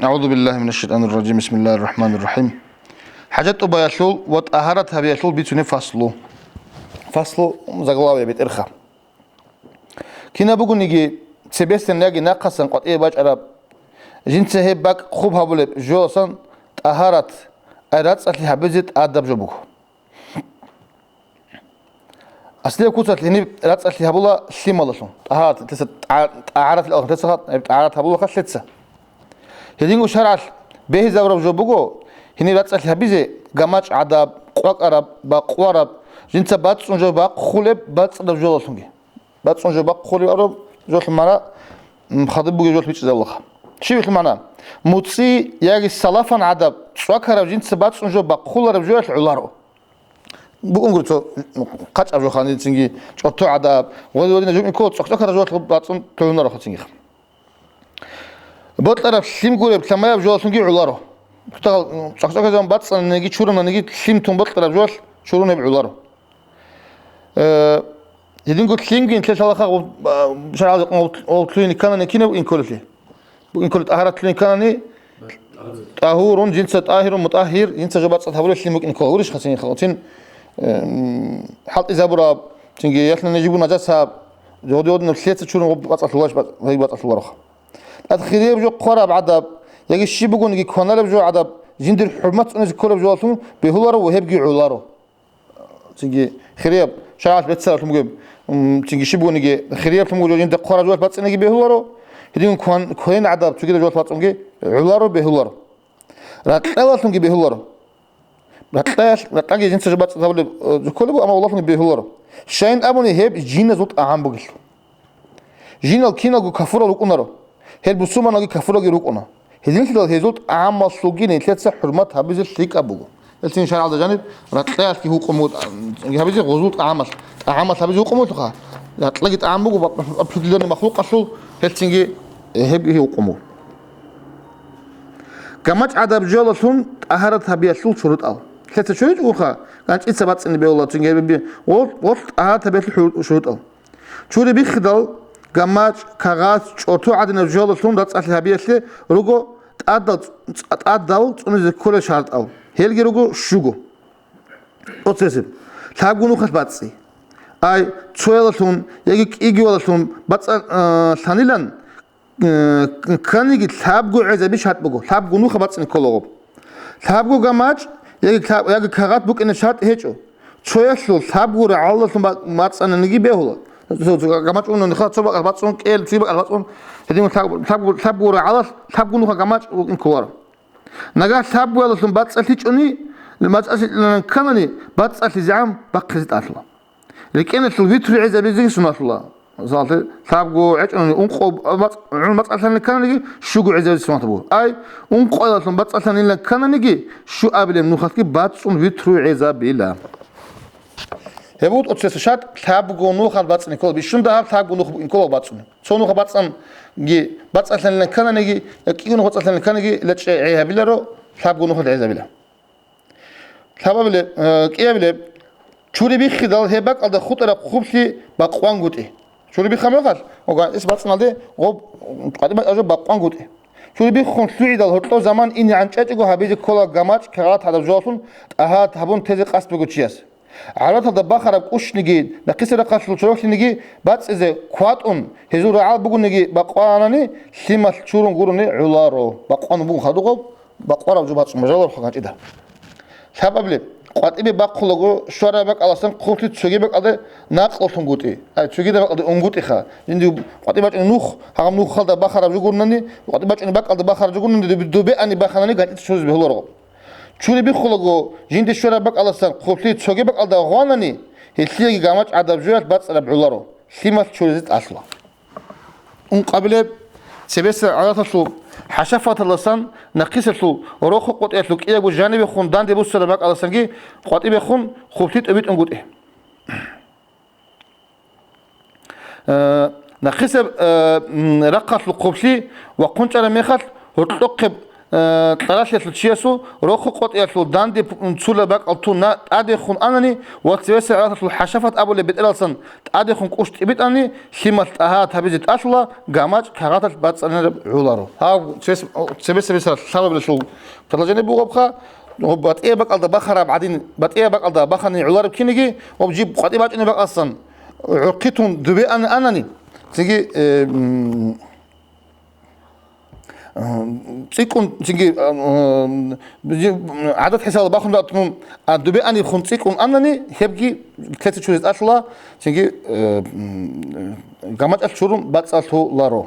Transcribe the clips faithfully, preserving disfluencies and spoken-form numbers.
أعوذ بالله من الشيطان الرجيم. بسم الله الرحمن الرحيم. ХӀажат тӀубаялъул ва тӀагьарат гьабиялъул бицунеб фаслу. Фаслу, заглавие, бетӀерха. Кинаб бугониги цебесан яги нахъасан къватӀибе бачӀараб, жинца гьеб бакӀ хъуб гьабулеб жоялдасан тӀагьарат, ай рацӀцӀалъи гьабизе тӀадаб жо буго. Аслияб куцалъ гьениб рацӀцӀалъи гьабула лъималалъун, тӀагьарат, лъеца тӀа-, тӀагьаратил алхун, лъеца гьеб тӀагьарат гьабулаха лъеца. Гьединго шаргӀалъ бегьизабураб жо буго, гьениб рацӀцӀалъи гьабизе гамачӀ гӀадаб, къвакӀараб, бакъвараб, жинца бацӀцӀун жо бахъулеб бацӀцӀадаб жоялъунги. БацӀцӀун жо бахъулеб араб жолъ мара, м, хадуб бугеб жолъ бичӀчӀизабулаха. Щиб гьелъул магӀна? МуцӀи яги салафан гӀадаб, цӀвакараб жинца бацӀцӀун жо бахъулараб жоялъ гӀоларо. БукӀунгури цо хъачӀаб жо ханин цинги чӀорто гӀадаб, гъоз-гъозина жугьун ккола цӀакъ-цӀакъараб жоялъ бацӀцӀун лъугьунаро цинги. Бокьараб лъим гуреб лъамаяб жоялъунги гӀоларо. Кутакал цӀакъ-цӀакъазабан бацӀцӀананиги чурананиги лъим тун бокьараб жоялъ чурун гьеб гӀоларо. Э, гьединго лъимги нилъер лъалаха гъоб-, а, шаргӀалда гъоб-, гъоб лъугьине кканани кинаб инколелъи? Бу инколе тӀагьарат лъугьине кканани, тӀагьурун, жинца тӀагьирун, мутӀагьир, жинца жо бацӀцӀад гьабурел лъим букӀин ккола. Гурищ хасин, хасин, эм, хӀалтӀизабураб, цинги ялъана жибу нажасаб, жодиодинаб лъеца чурун гъоб бацӀцӀалъулаш бац-, гьей бацӀцӀалъулароха. ТӀад хирияб жо хъвараб гӀадаб, яги щиб бугониги кваналеб жо гӀадаб, жиндир хӀурмат цӀунизе кколеб жоялъун бегьуларо ва гьебги гӀоларо. Цинги хирияб шагьалъ беццаралъун бугеб, м, цинги щиб бугониги хирияб лъун буго жинда хъвараб жоялъ бацӀцӀиниги бегьуларо, гьедин кван-, квен гӀадаб цогидаб жоялъ бацӀцӀунги гӀоларо, бегьуларо. Ракьалалъунги бегьуларо. Ракьаялъ, ракьаги жинца жо бацӀцӀад гьабулеб, э, жо кколеб, амма гӀолалъунги бегьуларо. Щайин абуни гьеб жиназул тӀагӀам бугелъул. Жинал киналго кафурал рукӀунаро. Гьел бусурманалги кафуралги рукӀуна. Гьединлъидал гьезул тӀагӀамалъулги нилъеца хӀурмат гьабизе лъикӀаб буго. Гьелцин шаргӀалда жаниб ракьаялъги гьукъун буго, гьабизе гъозул тӀагӀамалъ, тӀагӀамалъ гьабизе гьукъун буго лъуха. Ракьаги тӀагӀам буго, определённый махлукъалъул, гьелцинги гьебги гьукъун буго. ГамачӀ гӀадаб жоялалъун тӀагьарат гьабиялъул шурутӀал. Лъеца чуричӀогоха, ганчӀица бацӀцӀине бегьуларцинги гьеб-, гъол, гъол тӀагьарат гьабиялъул шуру-, шурутӀал. Чури биххидал, гамачӀ, кагъат, чӀорто гӀадинаб жоялалъун рацӀцӀалъи гьабиялъе руго тӀадал, тӀадал цӀунизе кколел шартӀал. Гьелги руго щуго. ТӀоцебесеб. Лъабго нухалъ бацӀцӀи. Ай, цоялалъун яги кӀигивалалъун бацӀцӀа-, а, лъанилан, э, кканиги лъабго гӀезаби шартӀ буго, лъабго нуха бацӀцӀине кколаго. Лъабго гамачӀ яги лъаб-, яги кагъат букӀине шартӀ гьечӀо. Цоялъул лъабго рагӀалалъун ба-, бацӀцӀананиги бегьула. Цо, цо гамачӀ унани ха, цо бакӀалъ бацӀцӀун, кӀел, цо бакӀалъ бацӀцӀун. Гьедин лъаб-, лъабго, лъабго рагӀалалъ лъабго нуха гамачӀ букӀин кколаро. Нагагь лъабгоялалъун бацӀцӀалъичӀони, бацӀцӀалъи кканани, бацӀцӀалъизегӀан бахъизе тӀалъула. РекӀелалъул витру гӀезабизеги суналъула. Мисалалъе, лъабго гӀечӀони ункъо бацӀ-, гӀун бацӀцӀалъани ккананиги, щуго гӀезабизе суналъ буго. Ай, ункъоялалъун бацӀцӀалъанилан ккананиги, щуабилеб нухалъги бацӀцӀун витру гӀезабила. Гьеб буго тӀоцебесеб шартӀ, лъабго нухалъ бацӀцӀине ккола, бищун дагьаб лъабго нух букӀин ккола бацӀцӀун. Цо нуха бацӀцӀанги, бацӀцӀалъанилан ккананиги, я кӀиго нуха бацӀцӀалъанилан ккананиги, лечӀчӀи гӀей гьабиларо, лъабго нухалъ гӀезабила. Лъабабилеб, э, кӀиабилеб, чури биххидал гьеб бакӀалда хутӀараб хъублъи бакъвангутӀи. Чури бихха мехалъ, ога, эс бацӀцӀиналде гъоб къватӀибе бачӀараб жо бакъвангутӀи. Чури биххун лъугӀидал гьоркьор заман инегӀан чӀечӀого гьабизе ккола гамачӀ кагъат гьадаб жоялъун тӀагьарат гьабун тезе къасд буго чияс. ГӀавраталда бахараб кӀущниги, нахъисеб рахъалъул чорохлъиниги бацӀцӀизе кватӀун, гьезул рагӀал бугониги бакъванани, лъималъ чурун гурони гӀоларо, бакъван бугун хадуб, бакъвараб жо бацӀцӀун бажаруларо ганчӀида. Лъабабилеб, къватӀибе бахъулаго щвараб бакӀаласан хъублъи цоги бакӀалде накълулъунгутӀи, ай, цогидаб бакӀалде унгутӀиха. Жиндир къватӀибе бачӀунеб нух, гьагъаб нухалда бахараб жо гурони, къватӀибе бачӀунеб бакӀалде бахараб жо гурони, дубе-, дубеани баханани ганчӀица чуризе бегьуларо. Чури биххулаго, жинде щвараб бакӀаласан хъублъи цоги бакӀалда гъванани, гьелъиеги гамачӀ гӀадаб жоялъ бацӀцӀараб гӀоларо, лъималъ чуризе тӀалъула. Ункъабилеб, цебесеб гӀадаталъул хӀашафаталдасан нахъисалъул рохо къотӀиялъул кӀиябго жанибехун данде буссараб бакӀалдасанги къватӀибехун хъублъи тӀобитӀунгутӀи. Э, нахъисеб, э, м, рахъалъул хъублъи вахъун чӀараб мехалъ, гьоркьохъеб, э, кьаралъиялъул чиясул роху къотӀиялъул данде пу-, цула бакӀал тун на-, тӀадехун анани ва цевесел гӀараталъул хӀашафат абулеб бетӀералсан тӀадехун кӀущ тӀибитӀани, лъималъ тӀагьаат гьабизе тӀалъула, гамачӀ кагъаталъ бацӀцӀанараб гӀоларо. Гьаб цебес-, цебесеб лъалабилелъул предложение бугебха, батӀияб бакӀалда бахараб гӀадин, батӀияб бакӀалда бахани гӀолареб кинеги, ва жиб къватӀи бачӀунеб бакӀалсан гӀурхъи тун дубе ан-, анани, цинги, э, м, цӀикӀкӀун, цинги, а, м, жи-, гӀадат хӀисабалда бахун ратун, а, дубе анибхун цӀикӀкӀун анани, гьебги лъеца чуризе тӀалъула, цинги, э, м, гамачӀалъ чурун бацӀцӀалъуларо.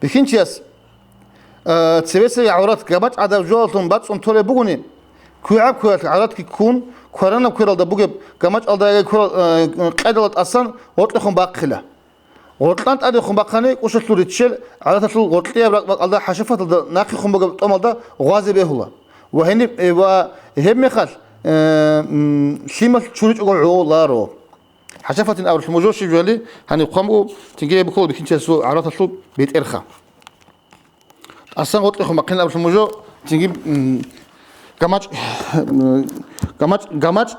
Бихьинчияс, э, цевесев гӀаврат гамачӀ гӀадаб жоялъун бацӀцӀун толеб бугони, квегӀаб квералъ гӀавратги ккун, кваранаб квералда бугеб гамачӀалда яги кверал, э, къайдала тӀасан гъоркьехун бахъила. Гъоркьан тӀадехун бахъани, кӀущалъул риччел гӀавраталъул гъоркьияб ракӀ-, бакӀалда хӀашафаталда нахъехун бугеб тӀомалда гъвазе бегьула. Ва гьениб-, э, ва гьебмехалъ, э, м, лъималъ чуричӀого гӀоларо. ХӀашафатин абуралъ мужо щиб жояли, гьаниб хъван буго, цинги гьеб бихьинчиясул гӀавраталъул бетӀерха. ТӀасан гъоркьехун бахъин абуралъ мужо, цинги, м, гамачӀ, м, гамачӀ, гамачӀ,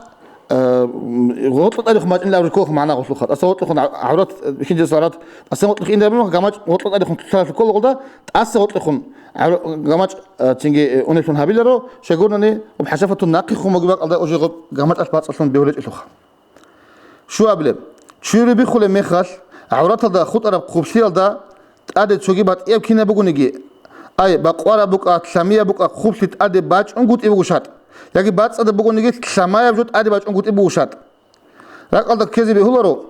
э, м, гъоркьа тӀадехун бачӀинилан абуралъ кколаха магӀна гъолъулха. ТӀасан гъоркьехун гӀа-, гӀаврат, э, бихьинчиясул гӀаврат, тӀасан гъоркьехун ине абуралъ гамачӀ гъоркьа тӀадехун лъалалъур ккола гъолда, тӀаса гъоркьехун гӀавра-, гамачӀ, э, цинги, э, унелъун гьабиларо, щайгурнани, об хӀашафатун нахъехун бугеб бакӀалда уже гъоб гамачӀалъ бацӀцӀалъун бегьулечӀелъулха. Щуабилеб, чури биххулеб мехалъ, гӀавраталда хутӀараб хъублъиялда тӀаде цоги батӀияб кинаб бугониги, ай, бакъвараб букӀа, лъамияб букӀа хъублъи тӀаде бачӀунгутӀи буго шартӀ, яги бацӀцӀадаб бугониги лъамаяб жо тӀаде бачӀунгутӀи буго шартӀ. Ракъалда ккезе бегьуларо,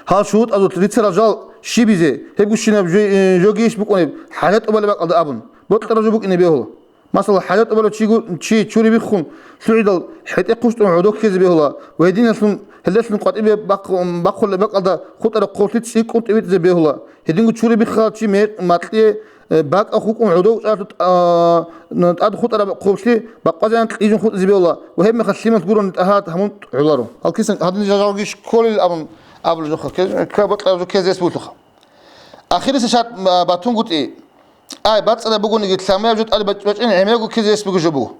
гьал шурутӀазул рицарал жал щибизе, гьебгощинаб жо-, э, жогийищ букӀунеб, хӀажат тӀубалеб бакӀалда абун, бокьараб жо букӀине бегьула. Масала, хӀажат тӀубалев чи гу-, чи чури биххун лъугӀидал, хӀетӀе хъущтӀун гӀодо ккезе бегьула ва гьединалъун, гьелдалъун къватӀибе бахъ-, бахъулеб бакӀалда хутӀараб хъублъи цӀикӀкӀун тӀибитӀизе бегьула. Гьединго чури биххал чи мекъ-, макьилъе, э, бакӀа хукӀун гӀодов чӀалъу-, а, н-, тӀад хутӀараб хъублъи бакъвазеян кьижун хутӀизе бегьула ва гьебмехалъ лъималъ гурони тӀагьаат гьабун гӀоларо. Гьал кисан гьадин жагьалги школил абун абулеб жоха, кез-, кка бокьараб жо ккезе гьес бугелъулха. Ахирисеб шартӀ, а, батунгутӀи, ай, бацӀцӀадаб бугониги, лъамияб жо тӀаде бач-, бачӀин гӀемерго ккезе гьес бугеб жо буго.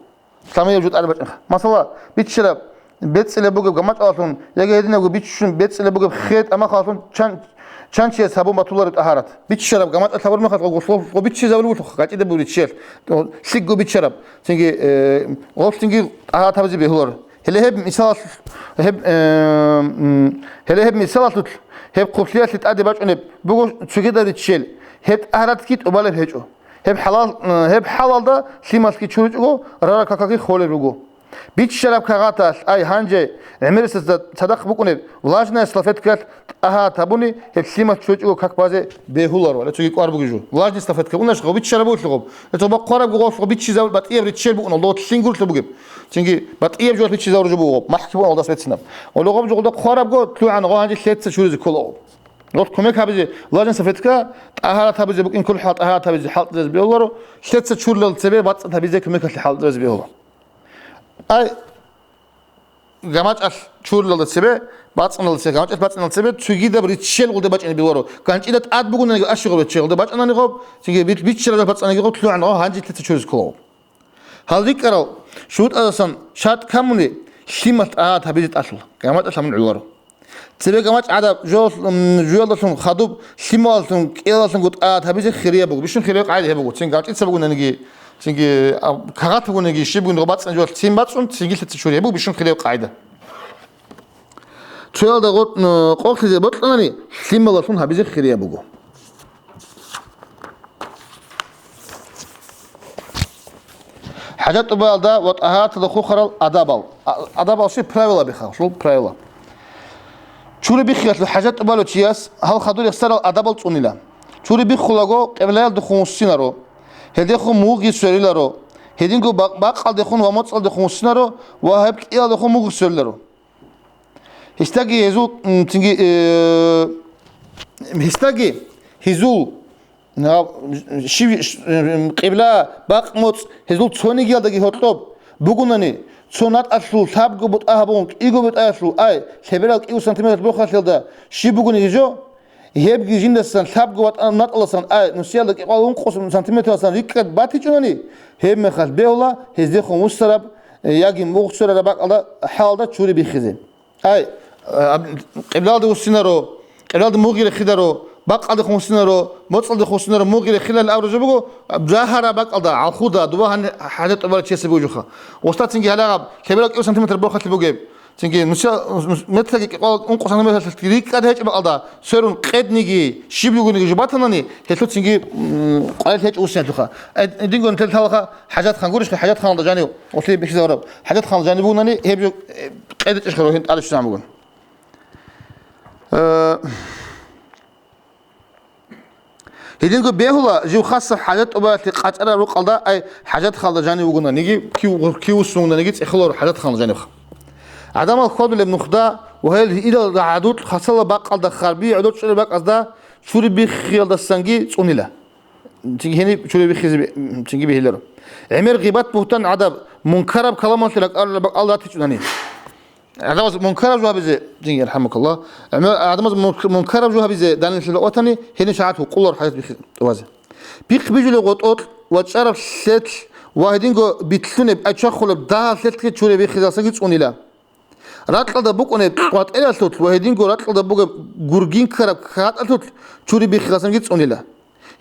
Лъамияб жо тӀаде бачӀинха. Масала, биччараб, бецӀцӀилеб бугеб гамачӀалъун, яги гьединабго биччун бецӀцӀилеб бугеб хер тӀамахалъун чан-, чан чияс гьабун батулареб тӀагьарат. Биччараб гамачӀалъ гьабураб мехалъ гъо-, гъо-, гъо-, биччизабулеб бугелъулха, гъачӀидаб бугеб риччаялъ. ЛъикӀго биччараб. Цинги, э, гъолъ цинги тӀагьарат гьабизе бегьуларо. Гьеле гьеб мисалалъ-, гьеб, э, м, гьеле гьеб мисалалъулъ гьеб хъублъиялъе тӀаде бачӀунеб буго цогидал риччел, гьеб тӀагьаратги тӀубалеб гьечӀо. Гьеб хӀалал, э, гьеб хӀалалда лъималъги чуричӀого, рара какаги холеб буго. Биччараб кагъаталъ, ай, гьанже гӀемерисезда цадахъ букӀунеб влажная салфеткаялъ тӀагьарат гьабуни, гьеб лъималъ чуричӀого как базе бегьуларо, гьале цоги кӀвар бугеб жо. Влажный салфетка унаш гъо биччараб бугелъул гъоб. Гьеб бахъвараб гъо биччизабул батӀияб риччел букӀуна, ло лъингурлъу бугеб. Цинги батӀияб жоялъ биччизабураб жо буго, махкимал алда специнаб. Ологъоб жо гъолда хъварабго, лъугӀан гъо гьанже лъеца чуризе кколаго. Гъолъ кумек гьабизе, влажный салфетка, тӀагьарат гьабизе букӀин кколеб хӀал, тӀагьарат гьабизе хӀалтӀизазе бегьуларо, лъеца чурилал цебе бацӀцӀад гьабизе кумекалъе хӀалтӀизазе бегьула. Ай, гамачӀалъ чурилалда цебе, бацӀцӀаналда цебе, гамачӀалъ бацӀцӀаналда цебе, цогидаб риччел гъолда бачӀине бегьуларо. ГъанчӀида тӀад бугонаниги, ащи гъоб риччел гъолда бачӀанани гъоб, цинги бич-, биччараб бацӀцӀанаги гъоб, лъугӀан гъо гьанже лъеца чуризе кколаго. Гьал рикӀкӀарал шурутӀаздасан шартӀ камуни, лъималъ тӀагьарат гьабизе тӀалъула, гамачӀалъ гьабун гӀоларо. Цебе гамачӀ гӀадаб жо-, м, жоялдалъун хадуб лъималалъун кӀиялалъунго тӀагьарат гьабизе хирияб буго. Бищун хирияб къагӀида гьеб буго. Цин гамачӀица бугонаниги, цинги, а, кагъат бугонаниги, щиб бугониги бацӀцӀан жоялъ цин бацӀцӀун, цинги лъеца чури. Гьеб буго бищун хирияб къагӀида. Цоялда гъо-, м, къокълъизе бокьанани, лъималалъун гьабизе хирияб буго. ХӀажат тӀубаялда ва тӀагьараталда хурхарал адабал. А-, адабал щиб? Правила бихха, шул правила. Чури биххиялъул хӀажат тӀубалев чияс гьал хадур рехсарал адабал цӀунила. Чури биххулаго, къиблагьалдехун вуссинаро, гьелдехун мугъги свериларо, гьединго бакъ-, бакъалдехун ва моцӀалдехун вуссинаро ва гьеб кӀиялдехун мугъги свериларо. Гьесдаги гьезул, м, цинги, э, гьесдаги гьезул, на, щив-, ш-, м, къибла, бакъ-моцӀ гьезул цонигиялдаги гьоркьоб бугунани, цо натӀалъул лъабго бутӀа гьабун, кӀиго бутӀаялъул, ай, лъеберал кӀиго сантиметр бохалъиялда щиб бугони гьезо, гьебги жиндасан лъабго ватӀан натӀаласан, ай, нусиялда кӀикъвал ункъо сантиметраласан рикӀкӀад батичӀунани, гьеб мехалъ бегьула гьездехун вуссараб, э, яги мугъ цӀурараб бакӀалда хӀалалда чури биххизе. Ай, э, аб-, къиблалде вуссинаро, къиблалде мугъги рехидаро, бакъалдехун вуссинаро, моцӀалдехун вуссинаро, мугъги рехилал абураб жо буго, жагьараб бакӀалда, гӀалхуда, дубагьани хӀажат тӀубарав чиясе бугебха. Устацинги гьалагъаб, лъеберал кӀиго сантиметр борхалъи бугеб. Цинги нуса-, метрги кӀикъвал ункъо сантиметр лъикӀ рикӀкӀад гьечӀеб бакӀалда, сверун къедниги, щиб бугониги жубатанани, гьелъул цинги, м, къварил гьечӀо усиналъуха. Э, динго нилъер лъалаха, хӀажатхан гурищха, хӀажатханалда жанив, гъулъи бихьизавараб, хӀажатханалда жанив бугунани, гьеб жо, э, къедичӀищха рогьин тӀадчӀун бугун. Э, Гьединго бегьула, жив хасаб хӀажат тӀубаялъе къачӀараб рукъалда, ай, хӀажатханалда жанив вугунаниги, кив-, кивуссунгунаниги цӀехоларо хӀажатханалда жанивха. ГӀадамал хьвадулеб нухда ва гьел гьединал рагӀадукь хасалаб бакӀалда харби гӀодов чӀолеб бакӀазда чури биххиялдасанги цӀунила. Цинги гьениб чури биххизе бе-, цинги бегьиларо. ГӀемер гъибат-бугьтан гӀадаб, мункараб каламалъе ракӀарулеб бакӀалда ратичӀунани. ГӀадамаз мункараб жо гьабизе, дин, ярхӀамукаллагь, гӀемер-, гӀадамаз мунк-, мункараб жо гьабизе данилъила ватани, гьениб шагьат гьукъулар хӀажат бихьи-, тӀубазе. Бихъ бижулеб гъотӀолъ ва чӀараб лъелъ ва гьединго битлъунеб, ачвахулеб дагьаб лъелъги чури биххизасаги цӀунила. Ракьалда букӀунеб къватӀиралъулъ ва гьединго ракьалда бугеб гургин ккараб кагъатӀалъулъ чури биххизасанги цӀунила.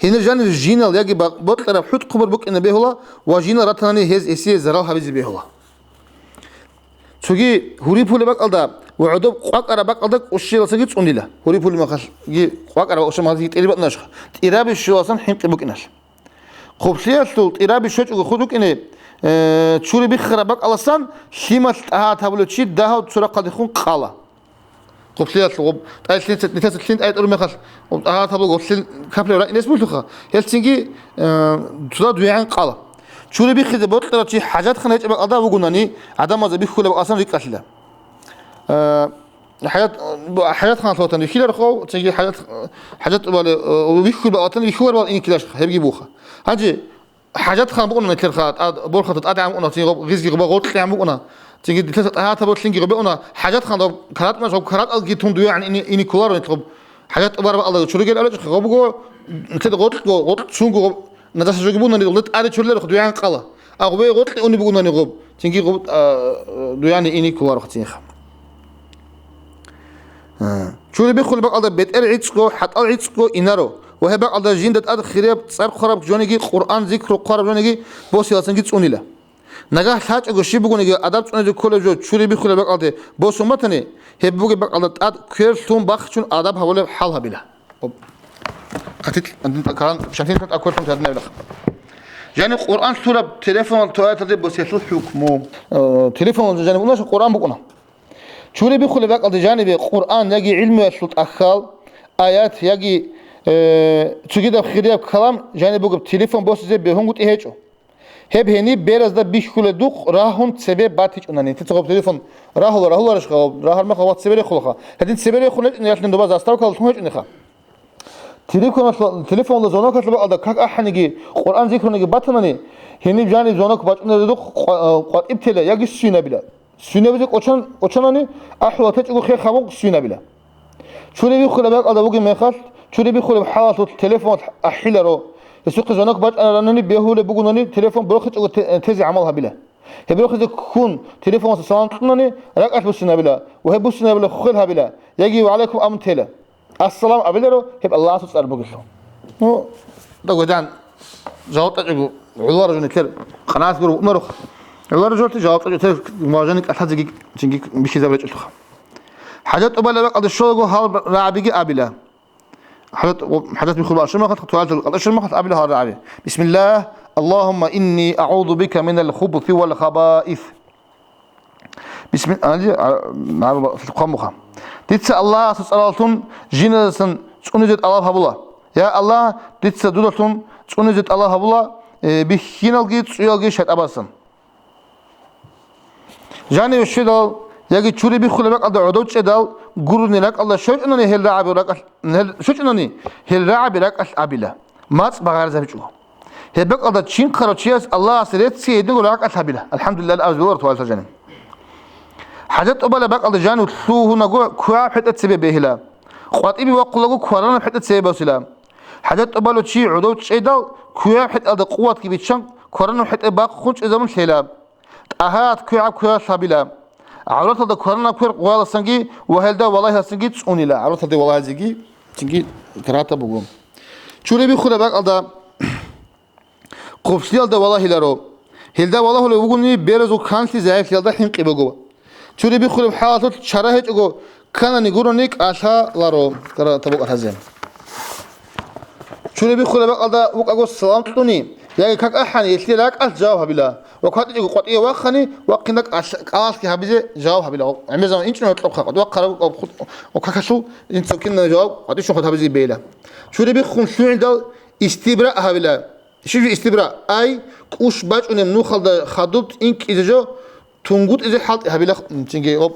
Гьенир жанир жинал яги ба-, бокьараб хӀутӀ-хъубар букӀине бегьула ва жинал ратанани гьез гьесие зарал гьабизе бегьула. Цоги гьурипулеб бакӀалда ва гӀодоб къвакӀараб бакӀалда кӀущиялсаги цӀунила. Гьурипулеб махалъги къвакӀараб бакӀалда тӀире бакӀнашха, тӀираби щуласан хӀинкъи букӀиналъ. Хъублъиялъул тӀираби щвечӀого хутӀ букӀине, э, чури биххараб бакӀаласан лъималъ тӀагьат гьабулев чи дагьав цо рахъалдехун къала. Хъублъиялъул гъоб-, тӀай лъинца-, нилъеца лъим тӀай тӀураб мехалъ, гъоб тӀагьат гьабулго лъим капля ракӀинес булъуха, гьелцинги, э, цо дугӀан къала. Чури биххизе бокьарав чи хӀажатхан гьечӀеб бакӀалда вугунани, гӀадамазда бихьулеб бакӀасан рикӀкӀалъила. Э, хӀажат-, хӀажатханалъуватан вихьилархъав, цинги хӀажат-, хӀажат тӀубали, э, вихьулеб бакӀалда вихьулареб бакӀал инкилашха, гьебги буха. Гьанже хӀажатхан букӀуна нилъерха, тӀад, борхатаб тӀадегӀан букӀуна, цин гъоб-, гъизги гъоба гъоркьегӀан букӀуна, цинги нилъеца тӀагьатаб лъинги гъобе уна, хӀажатхан доб каратӀ маж гъоб каратӀалги тун дугӀан ини, ине кколаро нилъ гъоб. ХӀажат тӀубараб бакӀалда чуригел арачӀухъе гъоб буго, нилъеда гъоркьго, гъоркь цунго гъоб, надаса жоги бунани гъоб, тӀаде чуриларухъ дугӀан къала. А гъобе гъоркье уни бугунани гъоб, цинги гъоб, а, дугӀани ине кколарухъ цинха. А. Чури биххулеб бакӀалда бетӀер гӀицӀго, хӀатӀал гӀицӀго инаро. Ва гьеб бакӀалда жинда тӀад хирияб цӀар хъвараб жониги, Къуръан зикру хъвараб жониги босиласанги цӀунила. Нагагь лъачӀого щиб бугониги адаб цӀунизе кколеб жо чури биххулеб бакӀалде босун батани, гьеб бугеб бакӀалда тӀад квер лъун бахчун адаб гьабулеб хӀал гьабила. Къатил-, калан-, шантин тӀад квер лъун тадинабилаха. Жани Къуръан лъураб телефон туалеталде босиялъул хӀукму. Э, телефон жани букӀуна, Къуръан букӀуна. Чури биххулеб бакӀалде жанибе Къуръан яги гӀилмуялъул тӀахьал, аят яги, э, цогидаб хирияб калам жаниб бугеб телефон босизе бегьунгутӀи гьечӀо. Гьеб гьениб беразда бихьуледухъ рагьун цебе батичӀунани. Нилъеца гъоб телефон рагьула, рагьуларищха, гъоб рагьармаха ва цебе рехулаха. Гьедин цебе рехун гьечӀони, ялъун доба заставкалда лъун гьечӀониха. Телефоналъ-, телефонда звонокалъе бакӀалда как ахӀаниги, Къуръан зикруниги батанани, гьениб жаниб звонок бачӀунеледухъ къва-, къватӀиб тела яги свинабила. Свинабизе кӀочан-, кӀочанани, ахӀула течӀого хех гьабун свинабила. Чури биххулеб бакӀалда вугеб мехалъ, чури биххулеб хӀалалъулъ телефоналъ ахӀиларо. Гьесухъе звонок бачӀанаранани бегьулеб бугони, телефон борхичӀого те-, тезе гӀамал гьабила. Гьеб борхизе ккун, телефонаса салам кьунани, ракӀалъ буссинабила ва гьеб буссинабила хвел гьабила, яги «Ва гӀалайкум» абун тела. «Ассалам» абиларо, гьеб Аллагьасул цӀар бугелъул. Ну, дагведан, жаваб тӀачӀого, гӀолара жо нилъер къанагӀат гуро букӀунарухъ. ГӀолара жо нилъер жаваб тӀачӀо, нилъер мугьажани кӀалъазеги цинги бихьизаб речӀелъулха. ХӀажат тӀубалеб бакӀалде щолаго гьал рагӀабиги абила. ХӀажат, хӀажат биххулеб бакӀалде щиб мехалъ, туалеталда кӀалъа щиб мехалъ абила гьал рагӀаби. Бисмиллагь, Аллагьумма инни агӀузу бика минал хубуси вал хабаис. Бисмил-, а, а, а, хъван буха. Дица Аллагьасул цӀаралъун жиназасан цӀунизе тӀалаб гьабула. Я Аллагь, дица дудалъун цӀунизе тӀалаб гьабула, э, бихьиналги цӀуялги шайтӀабасан. Жаниве щведал, яги чури биххулеб бакӀалда гӀодов чӀедал, гурони ракӀалда щвечӀунани гьел рагӀаби ракӀалъ, гьел щвечӀунани гьел рагӀаби ракӀалъ абила. МацӀ багъаризабичӀо. Гьеб бакӀалда чинхъарав чияс Аллагьасе рецци гьединго ракӀалъ гьабила. АлхӀамдулиллагь абизе бегьула туалеталда жанив. ХӀажат тӀубалеб бакӀалда жанив лъугьунаго квегӀаб хӀетӀе цебе бегьила. КъватӀибе вахъулаго кваранаб хӀетӀе цебе босила. ХӀажат тӀубалев чи гӀодов чӀейдал, квегӀаб хӀетӀалда къуватги биччан, кваранаб хӀетӀе бахъун чӀезабун лъела. ТӀагьарат квегӀаб квералъ гьабила. ГӀавраталда кваранаб квер къуяласанги ва гьелда валагьиласанги цӀунила. ГӀавраталде валагьизеги цинги карагьатаб буго. Чури биххулеб бакӀалда хъублъиялда валагьиларо. Гьелда валагьулев вугони беразул канлъи загӀиплъиялда хӀинкъи буго. Чури биххулеб хӀалалъулъ чара гьечӀого кканани гурони кӀалъаларо. Карагьатаб букӀа лъазе. Чури биххулеб бакӀалда вукӀаго салам кьуни, яги как ахӀани, гьелъие ракӀалъ жаваб гьабила. Ва кватӀичӀого къватӀиве вахъани, вахъинда кӀалъ-, кӀалалъги гьабизе жаваб гьабила. ГӀемер заман инчӀун гьоркьоб хъа-, къватӀиве вахъарав, къватӀищун хъват гьабизе бейла. Чури биххун лъугӀиндал истибраъ гьабила. Щиб жо истибраъ? Ай, кӀуш бачӀунеб нухалда хадуб тӀинкӀизе жо, тунгутӀизе хӀалтӀи гьабила, цинги, об,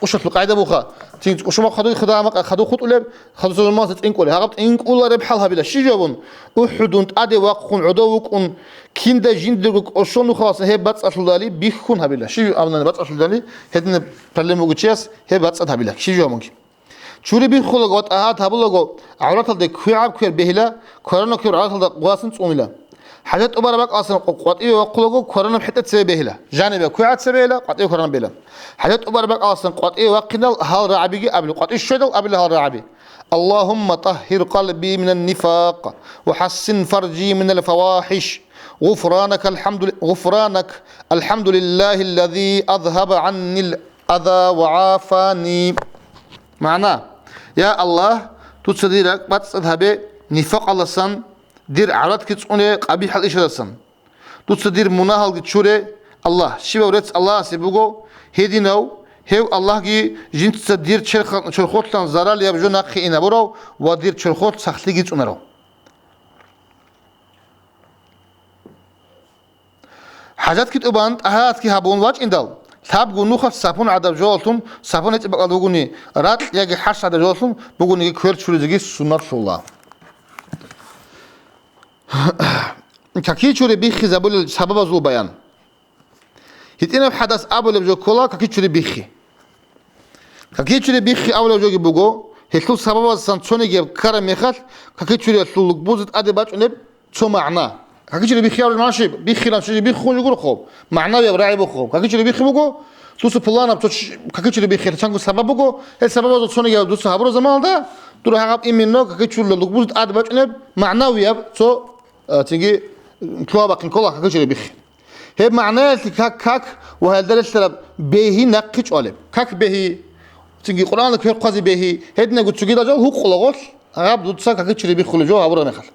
кӀушалъул къагӀида буха. Цин кӀушумахъ хадуй хадуй гьамакъа хадуй хутӀулеб, хадуса журмалса тӀинкӀулеб. Гьагъаб тӀинкӀулареб хӀал гьабила. Щиб жо абун? УхӀудун тӀаде вахъун гӀодов вукӀун, кинда жиндирго кӀошо нухаласан гьеб бацӀцӀалъулдали бихьун гьабила. Щиб жо абунани бацӀцӀалъулдали, гьединаб проблема бугев чияс гьеб бацӀцӀад гьабила. Щиб жо абунги? Чури биххулаго ва тӀагьат гьабулаго, гӀавраталда квегӀаб квер бегьила, кваранаб квер гӀавраталда къуялъун цӀунула. ХӀажат тӀубараб бакӀаласан къватӀиве вахъулаго, кваранаб хӀетӀе цебе бегьила. Жанибе квегӀаб цебе бегьила, къватӀиве кваранаб бегьила. ХӀажат тӀубараб бакӀаласан къватӀиве вахъиндал гьал рагӀабиги абила, къватӀив щведал абила гьал рагӀаби: اللهم طهر قلبي من النفاق وحصن فرجي من الفواحش غفرانك الحمد غفرانك الحمد لله الذي أذهب عني الأذى وعافاني. МагӀна: Я Аллагь, дуца дир ракӀ бацӀцӀад гьабе нифакъаласан, дир гӀавратги цӀуне къабихӀал ишаласан. Дуца дир мунагьалги чуре, Аллагь. Щибаб рецц Аллагьасе буго гьединав, гьев Аллагьги жинца дир черх-, чорхолъан заралияб жо нахъе инабурав ва дир чорхолъ сахлъиги цӀунарав. ХӀажатги тӀубан, тӀагьаратги гьабун вачӀиндал, лъабго нухалъ сапун гӀадаб жоялъун, сапун гьечӀеб бакӀалда бугони, ракь яги хӀарщ гӀадаб жоялъун бугониги квер чуризеги суннатлъула. Какичури биххизабулел сабабазул баян. ГьитӀинаб хӀадас абулеб жо ккола какичури биххи. Какичури биххи абулеб жоги буго, гьелъул сабабазасан цониги гьеб ккараб мехалъ, какичуриялъул лугбузе тӀаде бачӀунеб цо магӀна. Какичури биххи абулеб магӀна щиб? Биххилан щиб биххун жо гуро хъуб. МагӀнавияб рагӀи бухъуб. Какичури биххи буго, дуца пуланаб цо чи-, какичури биххи чанго сабаб буго, гьел сабабазул цониги гьаб дуца гьабураб заманалда, дур гьагъаб именно какичурила лугбузе тӀаде бачӀунеб магӀнавияб цо, а, цинги, м, лъугьа-бахъин ккола какичури биххи. Гьеб магӀнаялъе как, как ва гьелда релълъараб бегьи нахъе чӀвалеб. Как бегьи, цинги Къуръаналда квер хъвазе бегьи, гьединабго цогидал жал гьукъула гъолъ, гьаб дуца какичури биххулеб жо гьабураб мехалъ.